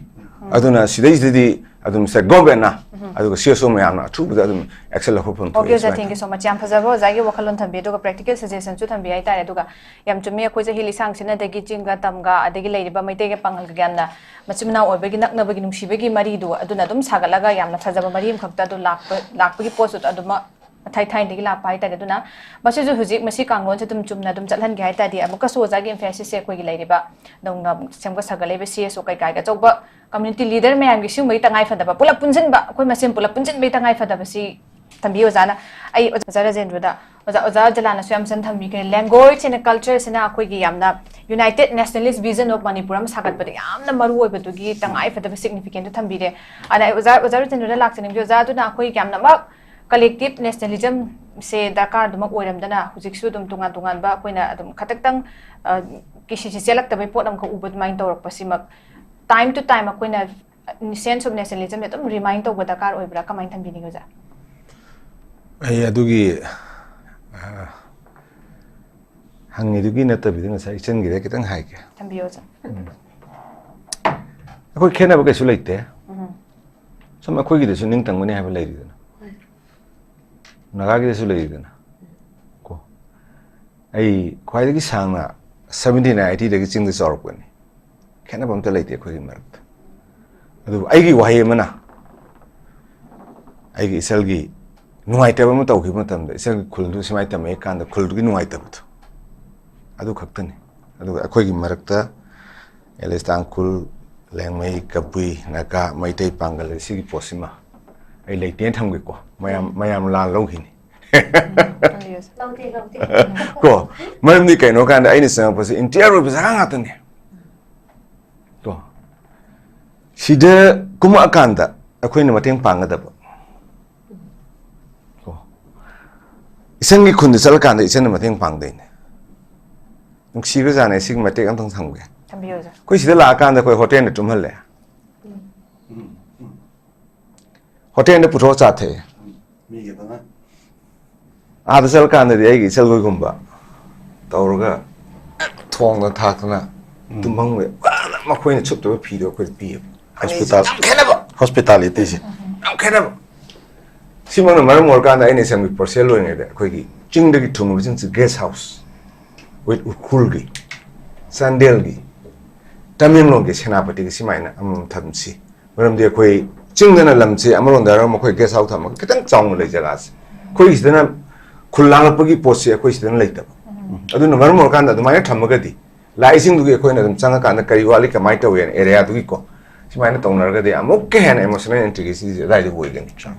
ꯑꯗꯨꯅ ꯁꯤꯗꯩꯁꯤꯗꯗꯤ ꯑꯗꯨꯝ ꯁꯤꯗ ꯒꯣꯔꯃꯦꯟꯅ ꯑꯗꯨꯒ ꯁꯤ ꯑꯦꯁ ꯑꯣ ꯃꯌꯥꯝꯅ ꯑꯊꯨꯕꯗ ꯑꯗꯨꯝ action ꯂꯧꯈꯠꯐꯝ ꯑꯣꯀꯦ ꯊꯣꯛꯑꯦ ꯑꯣꯖꯥ, ꯁꯨꯃꯥꯏꯅ꯫ Thank you so much. ꯌꯥꯝ ꯐꯖꯕ ꯑꯣꯖꯥꯒꯤ ꯋꯥꯈꯜꯂꯣꯟ ꯊꯝꯕꯤ, ꯑꯗꯨꯒ practical suggestion ꯁꯨ ꯊꯝꯕꯤ ꯍꯥꯏꯇꯥꯔꯦ꯫ ꯑꯗꯨꯒ ꯌꯥꯝ ꯆꯨꯝꯃꯤ, ꯑꯩꯈꯣꯏꯁꯦ ꯍꯤꯜ ꯏꯁꯥꯡꯁꯤꯅ ꯑꯗꯒꯤ ꯆꯤꯡꯒ ꯇꯝꯒ ꯑꯗꯒꯤ ꯂꯩꯔꯤꯕ ꯃꯩꯇꯩꯒ ꯄꯥꯉꯜꯒ ꯌꯥꯝꯅ ꯃꯆꯤꯟ ꯃꯅꯥꯎ ꯑꯣꯏꯕꯒꯤ ꯅꯛꯅꯕꯒꯤ ꯅꯨꯡꯁꯤꯕꯒꯤ ꯃꯔꯤꯗꯨ ꯑꯗꯨꯅ ꯑꯗꯨꯝ ꯁꯥꯒꯠꯂꯒ ꯌꯥꯝꯅ ꯐꯖꯕ ꯃꯔꯤ ꯑꯃꯈꯛꯇ ꯑꯗꯨ ꯂꯥꯛꯄ, ꯂꯥꯛꯄꯒꯤ ꯄꯣꯠꯁꯨ ꯑꯗꯨꯃꯛ ꯃꯊꯥꯏ ꯊꯥꯏꯅꯗꯒꯤ ꯂꯥꯛꯄ ꯍꯥꯏꯇꯥꯔꯦ꯫ ꯑꯗꯨꯅ ꯃꯁꯤꯁꯨ ꯍꯧꯖꯤꯛ ꯃꯁꯤ ꯀꯥꯡꯂꯣꯟꯁꯦ ꯑꯗꯨꯝ ꯆꯨꯝꯅ ꯑꯗꯨꯝ ꯆꯠꯍꯟꯒꯦ ꯍꯥꯏ ꯇꯥꯔꯗꯤ, ꯑꯃꯨꯛꯀꯁꯨ ꯑꯣꯖꯥꯒꯤ emphasis ꯁꯦ ꯑꯩꯈꯣꯏꯒꯤ ꯂꯩꯔꯤꯕ ꯅꯧꯅ ꯁꯦꯝꯒꯠ ꯁꯥꯒꯠꯂꯛꯏꯕ ꯁꯤ ꯑꯦꯁ ꯑꯣ ꯀꯩꯀꯥꯒꯤ ꯑꯆꯧꯕ community leader ꯃꯌꯥꯝꯒꯤ ꯁꯤꯒꯨꯝꯕꯒꯤ ꯇꯉꯥꯏ ꯐꯗꯕ, ꯄꯨꯂꯞ ꯄꯨꯟꯁꯤꯟꯕ, ꯑꯩꯈꯣꯏ ꯃꯁꯦꯟ ꯄꯨꯂꯞ ꯄꯨꯟꯁꯤꯟꯕꯒꯤ ꯇꯉꯥꯏ ꯐꯗꯕꯁꯤ ꯊꯝꯕꯤꯌꯨ ꯑꯣꯖꯥꯅ꯫ ꯑꯩ ꯑꯣꯖꯥ ꯔꯥꯖꯦꯟꯗ꯭ꯔꯗ, ꯑꯣꯖꯥ, ꯑꯣꯖꯥ ꯖꯂꯥꯅꯁꯨ ꯌꯥꯝ ꯆꯟ ꯊꯝꯕꯤꯈ꯭ꯔꯦ, language and culture ꯁꯤꯅ ꯑꯩꯈꯣꯏꯒꯤ ꯌꯥꯝꯅ united nationalist vision of Manipur ꯑꯃ ꯁꯥꯒꯠꯄꯗ ꯌꯥꯝꯅ ꯃꯔꯨ ꯑꯣꯏꯕꯗꯨꯒꯤ ꯇꯉꯥꯏ ꯐꯗꯕ significant ꯗꯨ ꯊꯝꯕꯤꯔꯦ꯫ ꯑꯗ ꯑꯩ ꯑꯣꯖꯥ, ꯑꯣꯖꯥ ꯔꯥꯖꯦꯟꯗ꯭ꯔꯗ ꯂꯥꯛꯆꯅꯤꯡꯕꯁꯦ, ꯑꯣꯖꯥ, ꯑꯗꯨꯅ ꯑꯩꯈꯣꯏ ꯌꯥꯝꯅꯃꯛ collective nationalism ꯁꯦ ꯗꯔꯀꯥꯔ ꯑꯗꯨꯃꯛ ꯑꯣꯏꯔꯝꯗꯅ ꯍꯧꯖꯤꯛꯁꯨ ꯑꯗꯨꯝ ꯇꯣꯉꯥꯟ ꯇꯣꯉꯥꯟꯕ ꯑꯩꯈꯣꯏꯅ ꯑꯗꯨꯝ ꯈꯇꯪ, ꯑ, ꯀꯦ ꯁꯤ ꯁꯤ ꯆꯦꯜꯂꯛꯇꯕꯩ ꯄꯣꯠ ꯑꯃꯈꯛ ꯎꯕ ꯑꯗꯨꯃꯥꯏꯅ ꯇꯧꯔꯛꯄꯁꯤꯃꯛ time to time ꯑꯩꯈꯣꯏꯅ sense of nationalism ꯁꯦ ꯑꯗꯨꯝ remind ꯇꯧꯕ ꯗꯔꯀꯥꯔ ꯑꯣꯏꯕ꯭ꯔꯥ? ꯀꯃꯥꯏꯅ ꯊꯝꯕꯤꯅꯤꯡꯉꯤ ꯑꯣꯖꯥ? ꯑꯩ ꯑꯗꯨꯒꯤ, ꯑ, ꯍꯪꯉꯤꯗꯨꯒꯤ ꯅꯠꯇꯕꯤꯗ ꯉꯁꯥꯏ ꯏꯆꯟꯒꯤꯗ ꯈꯤꯇꯪ ꯍꯥꯏꯒꯦ꯫ ꯊꯝꯕꯤꯌꯨ ꯑꯣꯖꯥ꯫ ꯑꯩꯈꯣꯏ ꯈꯦꯠꯅꯕ ꯀꯩꯁꯨ ꯂꯩꯇꯦ꯫ ꯎꯝ꯫ ꯁꯨꯝ ꯑꯩꯈꯣꯏꯒꯤꯗꯁꯨ ꯅꯤꯡꯇꯝꯒꯅꯤ ꯍꯥꯏꯕ ꯂꯩꯔꯤꯗꯅ꯫ ꯅꯥꯒꯥꯒꯤꯗꯁꯨ ꯂꯩꯔꯤꯗꯅ꯫ ꯀꯣ꯫ ꯑꯩ ꯈ꯭ꯋꯥꯏꯗꯒꯤ ꯁꯥꯡꯅ seventy nine eighty ꯗꯒꯤ ꯆꯤꯡꯗ ꯆꯥꯎꯔꯛꯄꯅꯤ꯫ ꯈꯦꯠꯅꯕ ꯑꯝꯇ ꯂꯩꯇꯦ ꯑꯩꯈꯣꯏꯒꯤ ꯃꯔꯛꯇ꯫ ꯑꯗꯨꯕꯨ ꯑꯩꯒꯤ ꯋꯥꯍꯩ ꯑꯃꯅ, ꯑꯩꯒꯤ ꯏꯆꯜꯒꯤ ꯅꯨꯡꯉꯥꯏꯇꯕ ꯑꯃ ꯇꯧꯈꯤꯕ ꯃꯇꯝꯗ, ꯏꯆꯜꯒꯤ ꯈꯨꯜꯗꯨ ꯁꯨꯃꯥꯏꯅ ꯇꯝꯃꯛꯏ ꯀꯥꯟꯗ ꯈꯨꯜꯗꯨꯒꯤ ꯅꯨꯡꯉꯥꯏꯇꯕꯗꯣ, ꯑꯗꯨ ꯈꯛꯇꯅꯤ꯫ ꯑꯗꯨꯒ ꯑꯩꯈꯣꯏꯒꯤ ꯃꯔꯛꯇ ꯑꯦꯂꯤꯁ ꯇꯥꯡꯈꯨꯜ, ꯂꯦꯡꯃꯩ, ꯀꯕꯨꯏ, ꯅꯥꯒꯥ, ꯃꯩꯇꯩ, ꯄꯥꯡꯒꯜ ꯁꯤꯒꯤ ꯄꯣꯠꯁꯤꯃ ꯑꯩ ꯂꯩꯇꯦꯅ ꯊꯝꯒꯦꯀꯣ꯫ ꯃꯌꯥꯝ, ꯃꯌꯥꯝ ꯂꯥꯟ ꯂꯧꯈꯤꯅꯤ꯫ ꯂꯧꯗꯦ, ꯂꯧꯗꯦ꯫ ꯀꯣ, ꯃꯔꯝꯗꯤ ꯀꯩꯅꯣ ꯀꯥꯟꯗ ꯑꯩꯅ ꯆꯪꯉꯛꯄꯁꯦ entire ꯑꯣꯏꯕ ꯖꯒꯥ ꯉꯥꯛꯇꯅꯦ꯫ ꯀꯣ, ꯁꯤꯗ ꯀꯨꯝꯃꯛꯑꯀꯥꯟꯗ ꯑꯩꯈꯣꯏꯅ ꯃꯇꯦꯡ ꯄꯥꯡꯒꯗꯕ꯫ ꯀꯣ, ꯏꯆꯟꯒꯤ ꯈꯨꯟꯗ ꯆꯠꯂꯀꯥꯟꯗ ꯏꯆꯟꯅ ꯃꯇꯦꯡ ꯄꯥꯡꯗꯣꯏꯅꯦ꯫ ꯅꯨꯡꯁꯤꯕꯖꯥꯠꯅꯦ, ꯁꯤꯒꯤ ꯃꯇꯦꯛ ꯑꯝꯇꯪ ꯊꯝꯒꯦ꯫ ꯊꯝꯕꯤꯌꯨ, ꯑꯣꯖꯥ꯫ ꯑꯩꯈꯣꯏ ꯁꯤꯗ ꯂꯥꯛꯑꯀꯥꯟꯗ ꯑꯩꯈꯣꯏ ꯍꯣꯇꯦꯜꯗ ꯇꯨꯝꯍꯜꯂꯦ꯫ ꯍꯣꯇꯦꯜꯗ ꯄꯨꯊꯣꯛꯑ ꯆꯥ ꯊꯛꯑꯦ꯫ ꯃꯤꯒꯤꯗꯅ꯫ ꯑꯥꯗ ꯆꯠꯂꯀꯥꯟꯗꯗꯤ ꯑꯩꯒꯤ ꯏꯆꯜꯈꯣꯏꯒꯨꯝꯕ ꯇꯧꯔꯒ ꯊꯣꯡꯗ ꯊꯥꯛꯇꯅ ꯇꯨꯝꯐꯝꯒ ꯃꯈꯣꯏꯅ ꯁꯨꯞꯇꯕ ꯐꯤꯗꯣ ꯑꯩꯈꯣꯏꯗ ꯄꯤꯌꯦꯕ꯫ ꯑꯅꯤꯁꯦ ꯍꯣꯁꯄꯤꯇꯥꯜ ꯌꯥꯝ ꯈꯦꯠꯅꯕ꯫ ꯍꯣꯁꯄꯤꯇꯥꯂꯤꯇꯤꯁꯦ꯫ ꯌꯥꯝ ꯈꯦꯠꯅꯕ꯫ ꯁꯤꯃꯛꯅ ꯃꯔꯝ ꯑꯣꯏꯔꯀꯥꯟꯗ ꯑꯩꯅ ꯑꯦꯁꯦꯝꯕ꯭ꯂꯤ ꯄ꯭ꯔꯣꯁꯦꯁ ꯑꯣꯏꯔꯤꯉꯩꯗ ꯑꯩꯈꯣꯏꯒꯤ ꯆꯤꯡꯗꯒꯤ ꯊꯨꯡꯉꯕꯁꯤꯡꯁꯤ ꯒꯦꯁ ꯍꯥꯎꯁ, ꯋꯤꯠ ꯎꯈ꯭ꯔꯨꯜꯒꯤ, ꯆꯥꯟꯗꯦꯜꯒꯤ, ꯇꯃꯦꯡꯂꯣꯡꯒꯤ, ꯁꯦꯅꯥꯄꯇꯤꯒꯤ ꯁꯨꯃꯥꯏꯅ ꯑꯃꯃꯝ ꯊꯝꯁꯤ꯫ ꯃꯔꯝꯗꯤ ꯑꯩꯈꯣꯏ ꯆꯤꯡꯗꯅ ꯂꯝꯁꯦ ꯑꯃꯔꯣꯝꯗ ꯍꯥꯏꯔꯒ ꯃꯈꯣꯏ ꯒꯦꯁ ꯍꯥꯎꯁ ꯊꯝꯃꯒ ꯈꯤꯇꯪ ꯆꯥꯎꯅ ꯂꯩ ꯖꯒꯥꯁꯦ꯫ ꯑꯩꯈꯣꯏꯒꯤ ꯁꯤꯗꯅ ꯈꯨꯜ ꯂꯥꯡꯂꯛꯄꯒꯤ ꯄꯣꯠꯁꯦ ꯑꯩꯈꯣꯏ ꯁꯤꯗꯅ ꯂꯩꯇꯕ꯫ ꯑꯗꯨꯅ ꯃꯔꯝ ꯑꯣꯏꯔꯀꯥꯟꯗ ꯑꯗꯨꯃꯥꯏꯅ ꯊꯝꯃꯒꯗꯤ ꯂꯥꯛꯏꯁꯤꯡꯗꯨꯒꯤ ꯑꯩꯈꯣꯏꯅ ꯑꯗꯨꯝ ꯆꯪꯉꯀꯥꯟꯗ ꯀꯔꯤ ꯋꯥꯠꯂꯤ, ꯀꯃꯥꯏꯅ ꯇꯧꯏꯅ ꯑꯦꯔꯤꯌꯥꯗꯨꯒꯤꯀꯣ, ꯁꯨꯃꯥꯏꯅ ꯇꯧꯅꯔꯒꯗꯤ ꯑꯃꯨꯛꯀ ꯍꯦꯟꯅ ꯏꯃꯣꯁꯅꯦꯜ ꯏꯟꯇꯤꯒ꯭ꯔꯦꯁꯤꯁꯦ ꯑꯗꯥꯏꯗ ꯑꯣꯏꯒꯅꯤ꯫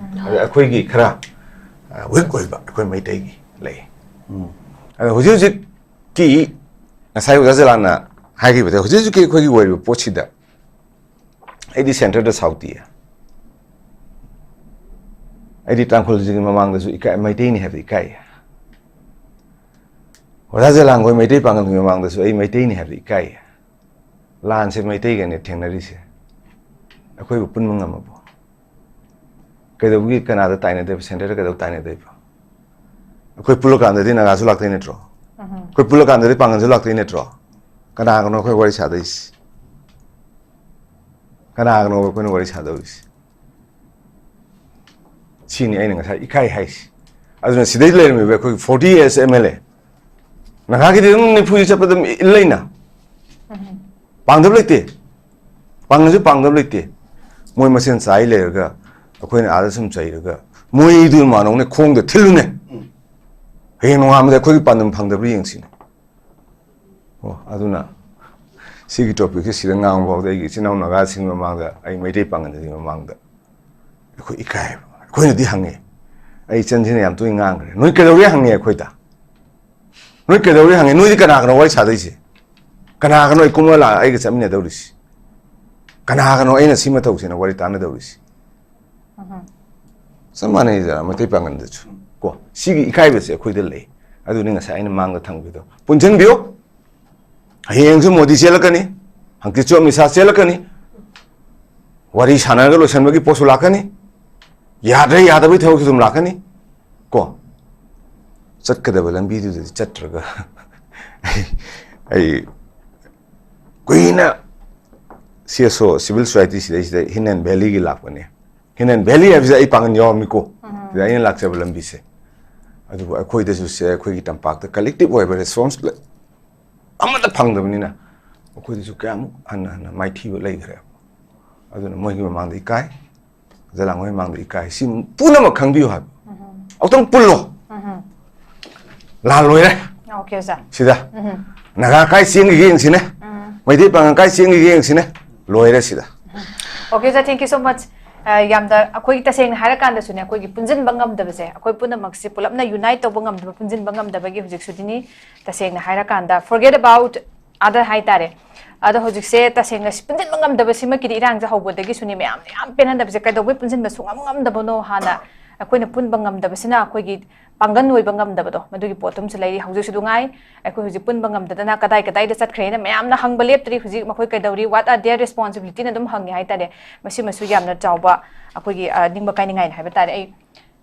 ꯑꯗ ꯑꯩꯈꯣꯏꯒꯤ ꯈꯔ ꯋꯤꯛ ꯑꯣꯏꯕ ꯑꯩꯈꯣꯏ ꯃꯩꯇꯩꯒꯤ ꯂꯩ꯫ ꯑꯗꯣ ꯍꯧꯖꯤꯛ ꯍꯧꯖꯤꯛꯀꯤ ꯉꯁꯥꯏ ꯑꯣꯖꯥ ꯖꯂꯥꯟꯅ ꯍꯥꯏꯈꯤꯕꯗ, ꯍꯧꯖꯤꯛ ꯍꯧꯖꯤꯛꯀꯤ ꯑꯩꯈꯣꯏꯒꯤ ꯑꯣꯏꯔꯤꯕ ꯄꯣꯠꯁꯤꯗ ꯑꯩꯗꯤ ꯁꯦꯟꯇꯔꯗ ꯁꯥꯎꯇꯤꯌꯦ꯫ ꯑꯩꯗꯤ ꯇꯥꯡꯈꯨꯜꯁꯤꯒꯤ ꯃꯃꯥꯡꯗꯁꯨ ꯏꯀꯥꯏ, ꯃꯩꯇꯩꯅꯤ ꯍꯥꯏꯕꯗ ꯏꯀꯥꯏꯌꯦ꯫ ꯑꯣꯖꯥ ꯖꯂꯥꯟꯈꯣꯏ ꯃꯩꯇꯩ ꯄꯥꯉꯜꯒꯤ ꯃꯃꯥꯡꯗꯁꯨ ꯑꯩ ꯃꯩꯇꯩꯅꯤ ꯍꯥꯏꯕꯗ ꯏꯀꯥꯏꯌꯦ꯫ ꯂꯥꯟꯁꯦ ꯃꯩꯇꯩꯒꯅꯦ ꯊꯦꯡꯅꯔꯤꯁꯦ꯫ ꯑꯩꯈꯣꯏꯕꯨ ꯄꯨꯟꯕ ꯉꯝꯃꯕꯣ? ꯀꯩꯗꯧꯕꯒꯤ ꯀꯅꯥꯗ ꯇꯥꯏꯅꯗꯣꯏꯕ? ꯁꯦꯟꯇꯔꯗ ꯀꯩꯗꯧ ꯇꯥꯏꯅꯗꯣꯏꯕ? ꯑꯩꯈꯣꯏ ꯄꯨꯜꯂꯀꯥꯟꯗꯗꯤ ꯅꯥꯒꯥꯁꯨ ꯂꯥꯛꯇꯣꯏ ꯅꯠꯇ꯭ꯔꯣ? ꯑꯩꯈꯣꯏ ꯄꯨꯜꯂꯀꯥꯟꯗꯗꯤ ꯄꯥꯡꯒꯜꯁꯨ ꯂꯥꯛꯇꯣꯏ ꯅꯠꯇ꯭ꯔꯣ? ꯀꯅꯥꯒꯅꯣ ꯑꯩꯈꯣꯏ ꯋꯥꯔꯤ ꯁꯥꯗꯣꯏꯁꯤ? ꯀꯅꯥꯒꯅꯣ ꯑꯩꯈꯣꯏꯅ ꯋꯥꯔꯤ ꯁꯥꯗꯧꯔꯤꯁꯤ? ꯁꯤꯅꯤ ꯑꯩꯅ ꯉꯁꯥꯏ ꯏꯀꯥꯏ ꯍꯥꯏꯁꯤ꯫ ꯑꯗꯨꯅ ꯁꯤꯗꯩ ꯂꯩꯔꯝꯃꯤꯕ ꯑꯩꯈꯣꯏꯒꯤ forty years M L A, ꯅꯥꯒꯥꯒꯤꯗꯤ ꯑꯗꯨꯝ ꯅꯤꯐꯨꯁꯤ ꯆꯠꯄ ꯑꯗꯨꯝ ꯏꯜ ꯂꯩꯅ꯫ ꯄꯥꯡꯗꯕ ꯂꯩꯇꯦ꯫ ꯄꯥꯡꯒꯜꯁꯨ ꯄꯥꯡꯗꯕ ꯂꯩꯇꯦ꯫ ꯃꯣꯏ ꯃꯁꯦꯟ ꯆꯥꯏ ꯂꯩꯔꯒ ꯑꯩꯈꯣꯏꯅ ꯑꯥꯗ ꯁꯨꯝ ꯆꯩꯔꯒ ꯃꯣꯏꯗꯨ ꯏꯃꯥꯟꯅꯧꯅꯦ ꯈꯣꯡꯗ ꯊꯤꯜꯂꯨꯅꯦ꯫ ꯍꯌꯦꯡ ꯅꯣꯡꯉꯥꯟꯕꯗ ꯑꯩꯈꯣꯏꯒꯤ ꯄꯥꯟꯗꯝ ꯐꯪꯗꯕ꯭ꯔꯥ ꯌꯦꯡꯁꯤꯅꯦ꯫ ꯑꯣ, ꯑꯗꯨꯅ ꯁꯤꯒꯤ ꯇꯣꯄꯤꯛꯁꯦ ꯁꯤꯗ ꯉꯥꯡꯕ ꯐꯥꯎꯗ ꯑꯩꯒꯤ ꯏꯆꯤꯟ ꯏꯅꯥꯎ ꯅꯥꯒꯥꯁꯤꯡꯒꯤ ꯃꯃꯥꯡꯗ, ꯑꯩ ꯃꯩꯇꯩ ꯄꯥꯡꯒꯜꯁꯤꯡꯒꯤ ꯃꯃꯥꯡꯗ ꯑꯩꯈꯣꯏ ꯏꯀꯥꯏꯌꯦꯕ꯫ ꯑꯩꯈꯣꯏꯅꯗꯤ ꯍꯪꯉꯦ꯫ ꯑꯩ ꯏꯆꯟꯁꯤꯅ ꯌꯥꯝ ꯇꯣꯏꯅ ꯉꯥꯡꯈ꯭ꯔꯦ, "ꯅꯣꯏ ꯀꯩꯗꯧꯔꯤ?" ꯍꯪꯉꯦ ꯑꯩꯈꯣꯏꯗ꯫ "ꯅꯣꯏ ꯀꯩꯗꯧꯔꯤ?" ꯍꯪꯉꯦ꯫ "ꯅꯣꯏꯗꯤ ꯀꯅꯥꯒꯅꯣ ꯋꯥꯔꯤ ꯁꯥꯗꯣꯏꯁꯦ? ꯀꯅꯥꯒꯅꯣ ꯑꯩ ꯀꯨꯝꯃ ꯂꯥꯛꯑ ꯑꯩꯒ ꯆꯠꯃꯤꯟꯅꯗꯧꯔꯤꯁꯤ? ꯀꯅꯥꯒꯅꯣ ꯑꯩꯅ ꯁꯤꯃ ꯇꯧꯁꯦꯅ ꯋꯥꯔꯤ ꯇꯥꯟꯅꯗꯧꯔꯤꯁꯤ?" ꯆꯞ ꯃꯥꯟꯅꯩꯗꯅ ꯃꯩꯇꯩ ꯄꯥꯡꯒꯜꯗꯁꯨ꯫ ꯀꯣ, ꯁꯤꯒꯤ ꯏꯀꯥꯏꯕꯁꯦ ꯑꯩꯈꯣꯏꯗ ꯂꯩ꯫ ꯑꯗꯨꯅꯤ ꯉꯁꯥꯏ ꯑꯩꯅ ꯃꯥꯡꯗ ꯊꯝꯈꯤꯗꯣ꯫ ꯄꯨꯟꯁꯤꯟꯕꯤꯌꯨ꯫ ꯍꯌꯦꯡꯁꯨ ꯃꯣꯗꯤ ꯆꯦꯜꯂꯛꯀꯅꯤ, ꯍꯪꯆꯤꯠꯁꯨ ꯑꯃꯤꯠ ꯁꯥ ꯆꯦꯜꯂꯛꯀꯅꯤ꯫ ꯋꯥꯔꯤ ꯁꯥꯟꯅꯔꯒ ꯂꯣꯏꯁꯤꯟꯕꯒꯤ ꯄꯣꯠꯁꯨ ꯂꯥꯛꯀꯅꯤ꯫ ꯌꯥꯗ꯭ꯔꯦ ꯌꯥꯗꯕꯒꯤ ꯊꯕꯛꯁꯨ ꯑꯗꯨꯝ ꯂꯥꯛꯀꯅꯤ꯫ ꯀꯣ, ꯆꯠꯀꯗꯕ ꯂꯝꯕꯤꯗꯨꯗꯗꯤ ꯆꯠꯇ꯭ꯔꯒ ꯑꯩ ꯑꯩ ꯀꯨꯏꯅ ꯁꯤ ꯑꯦꯁ ꯑꯣ ꯁꯤꯚꯤꯜ ꯁꯣꯁꯥꯏꯇꯤ ꯁꯤꯗꯩꯁꯤꯗ ꯍꯤꯟ ꯑꯦꯟ ꯚꯦꯂꯤꯒꯤ ꯂꯥꯛꯄꯅꯦ꯫ ꯍꯤꯟ ꯑꯦꯟ ꯚꯦꯂꯤ ꯍꯥꯏꯕꯁꯦ ꯑꯩ ꯄꯥꯡꯒꯟ ꯌꯥꯎꯔꯝꯃꯤꯀꯣ꯫ ꯁꯤꯗ ꯑꯩꯅ ꯂꯥꯛꯆꯕ ꯂꯝꯕꯤꯁꯦ꯫ ꯑꯗꯨꯕꯨ ꯑꯩꯈꯣꯏꯗꯁꯨ ꯁꯦ ꯑꯩꯈꯣꯏꯒꯤ ꯇꯝꯄꯥꯛꯇ ꯀꯂꯦꯛꯇꯤꯚ ꯑꯣꯏꯕ ꯔꯦꯁꯄꯣꯟꯁ ꯑꯃꯠꯇ ꯐꯪꯗꯕꯅꯤꯅ ꯑꯩꯈꯣꯏꯗꯁꯨ ꯀꯌꯥꯃꯨꯛ ꯍꯟꯅ ꯍꯟꯅ ꯃꯥꯏꯊꯤꯕ ꯂꯩꯈ꯭ꯔꯦ꯫ ꯑꯗꯨꯅ ꯃꯣꯏꯒꯤ ꯃꯃꯥꯡꯗ ꯏꯀꯥꯏ, ꯖꯂꯥꯡ ꯍꯣꯏ ꯃꯃꯥꯡꯗ ꯏꯀꯥꯏ꯫ ꯁꯤ ꯄꯨꯝꯅꯃꯛ ꯈꯪꯕꯤꯌꯨ ꯍꯥꯏꯕ꯫ ꯑꯃꯨꯛꯇꯪ ꯄꯨꯜꯂꯣ꯫ ꯂꯥꯜ ꯂꯣꯏꯔꯦ꯫ Okay, ꯑꯣꯖꯥ꯫ ꯁꯤꯗ ꯅꯥꯒꯥ ꯀꯥꯏ ꯆꯦꯟꯈꯤꯒꯦ ꯌꯦꯡꯁꯤꯅꯦ꯫ ꯃꯩꯇꯩ ꯄꯥꯉꯜ ꯀꯥꯏ ꯆꯦꯟꯈꯤꯒꯦ ꯌꯦꯡꯁꯤꯅꯦ꯫ ꯂꯣꯏꯔꯦ ꯁꯤꯗ꯫ Okay, sir, thank you so much. ꯑ, ꯌꯥꯝꯅ ꯑꯩꯈꯣꯏ ꯇꯁꯦꯡꯅ ꯍꯥꯏꯔꯀꯥꯟꯗꯁꯨꯅꯦ, ꯑꯩꯈꯣꯏꯒꯤ ꯄꯨꯟꯁꯤꯟꯕ ꯉꯝꯗꯕꯁꯦ, ꯑꯩꯈꯣꯏ ꯄꯨꯝꯅꯃꯛꯁꯦ ꯄꯨꯂꯞꯅ ꯌꯨꯅꯥꯏꯠ ꯇꯧꯕ ꯉꯝꯗꯕ, ꯄꯨꯟꯁꯤꯟꯕ ꯉꯝꯗꯕꯒꯤ ꯍꯧꯖꯤꯛ ꯁꯨꯇꯤꯅꯤ꯫ ꯇꯁꯦꯡꯅ ꯍꯥꯏꯔꯀꯥꯟꯗ forget about other ꯍꯥꯏꯇꯥꯔꯦ꯫ ꯑꯗꯣ ꯍꯧꯖꯤꯛꯁꯦ ꯇꯁꯦꯡꯅ ꯁꯤ ꯄꯨꯟꯁꯤꯟꯕ ꯉꯝꯗꯕꯁꯤꯃꯛꯀꯤꯗꯤ ꯏꯔꯥꯡꯁꯦ ꯍꯧꯕꯗꯒꯤꯁꯨꯅꯦ ꯃꯌꯥꯝꯅ ꯌꯥꯝ ꯄꯦꯟꯅꯗꯕꯁꯦ꯫ ꯀꯩꯗꯧꯕꯩ ꯄꯨꯟꯁꯤꯟꯕ ꯁꯨꯡꯉꯝ ꯉꯝꯗꯕꯅꯣ? ꯍꯥꯟꯅ ꯑꯩꯈꯣꯏꯅ ꯄꯨꯟꯕ ꯉꯝꯗꯕꯁꯤꯅ ꯑꯩꯈꯣꯏꯒꯤ ꯄꯥꯡꯒꯟ ꯑꯣꯏꯕ ꯉꯝꯗꯕꯗꯣ, ꯃꯗꯨꯒꯤ ꯄꯣꯠꯇꯨꯝꯁꯨ ꯂꯩꯔꯤ꯫ ꯍꯧꯖꯤꯛꯁꯨ ꯑꯗꯨ ꯉꯥꯏ, ꯑꯩꯈꯣꯏ ꯍꯧꯖꯤꯛ ꯄꯨꯟꯕ ꯉꯝꯗꯗꯅ ꯀꯗꯥꯏ ꯀꯗꯥꯏꯗ ꯆꯠꯈ꯭ꯔꯦꯅ ꯃꯌꯥꯝꯅ ꯍꯪꯕ ꯂꯦꯞꯇ꯭ꯔꯤ꯫ ꯍꯧꯖꯤꯛ ꯃꯈꯣꯏ ꯀꯩꯗꯧꯔꯤ, what are their responsibilityꯅ ꯑꯗꯨꯝ ꯍꯪꯉꯦ ꯍꯥꯏꯇꯥꯔꯦ꯫ ꯃꯁꯤꯃꯁꯨ ꯌꯥꯝꯅ ꯆꯥꯎꯕ ꯑꯩꯈꯣꯏꯒꯤ, ꯑ, ꯅꯤꯡꯕ ꯀꯥꯏꯅꯤꯡꯉꯥꯏꯅꯤ ꯍꯥꯏꯕ ꯇꯥꯔꯦ꯫ ꯑꯩ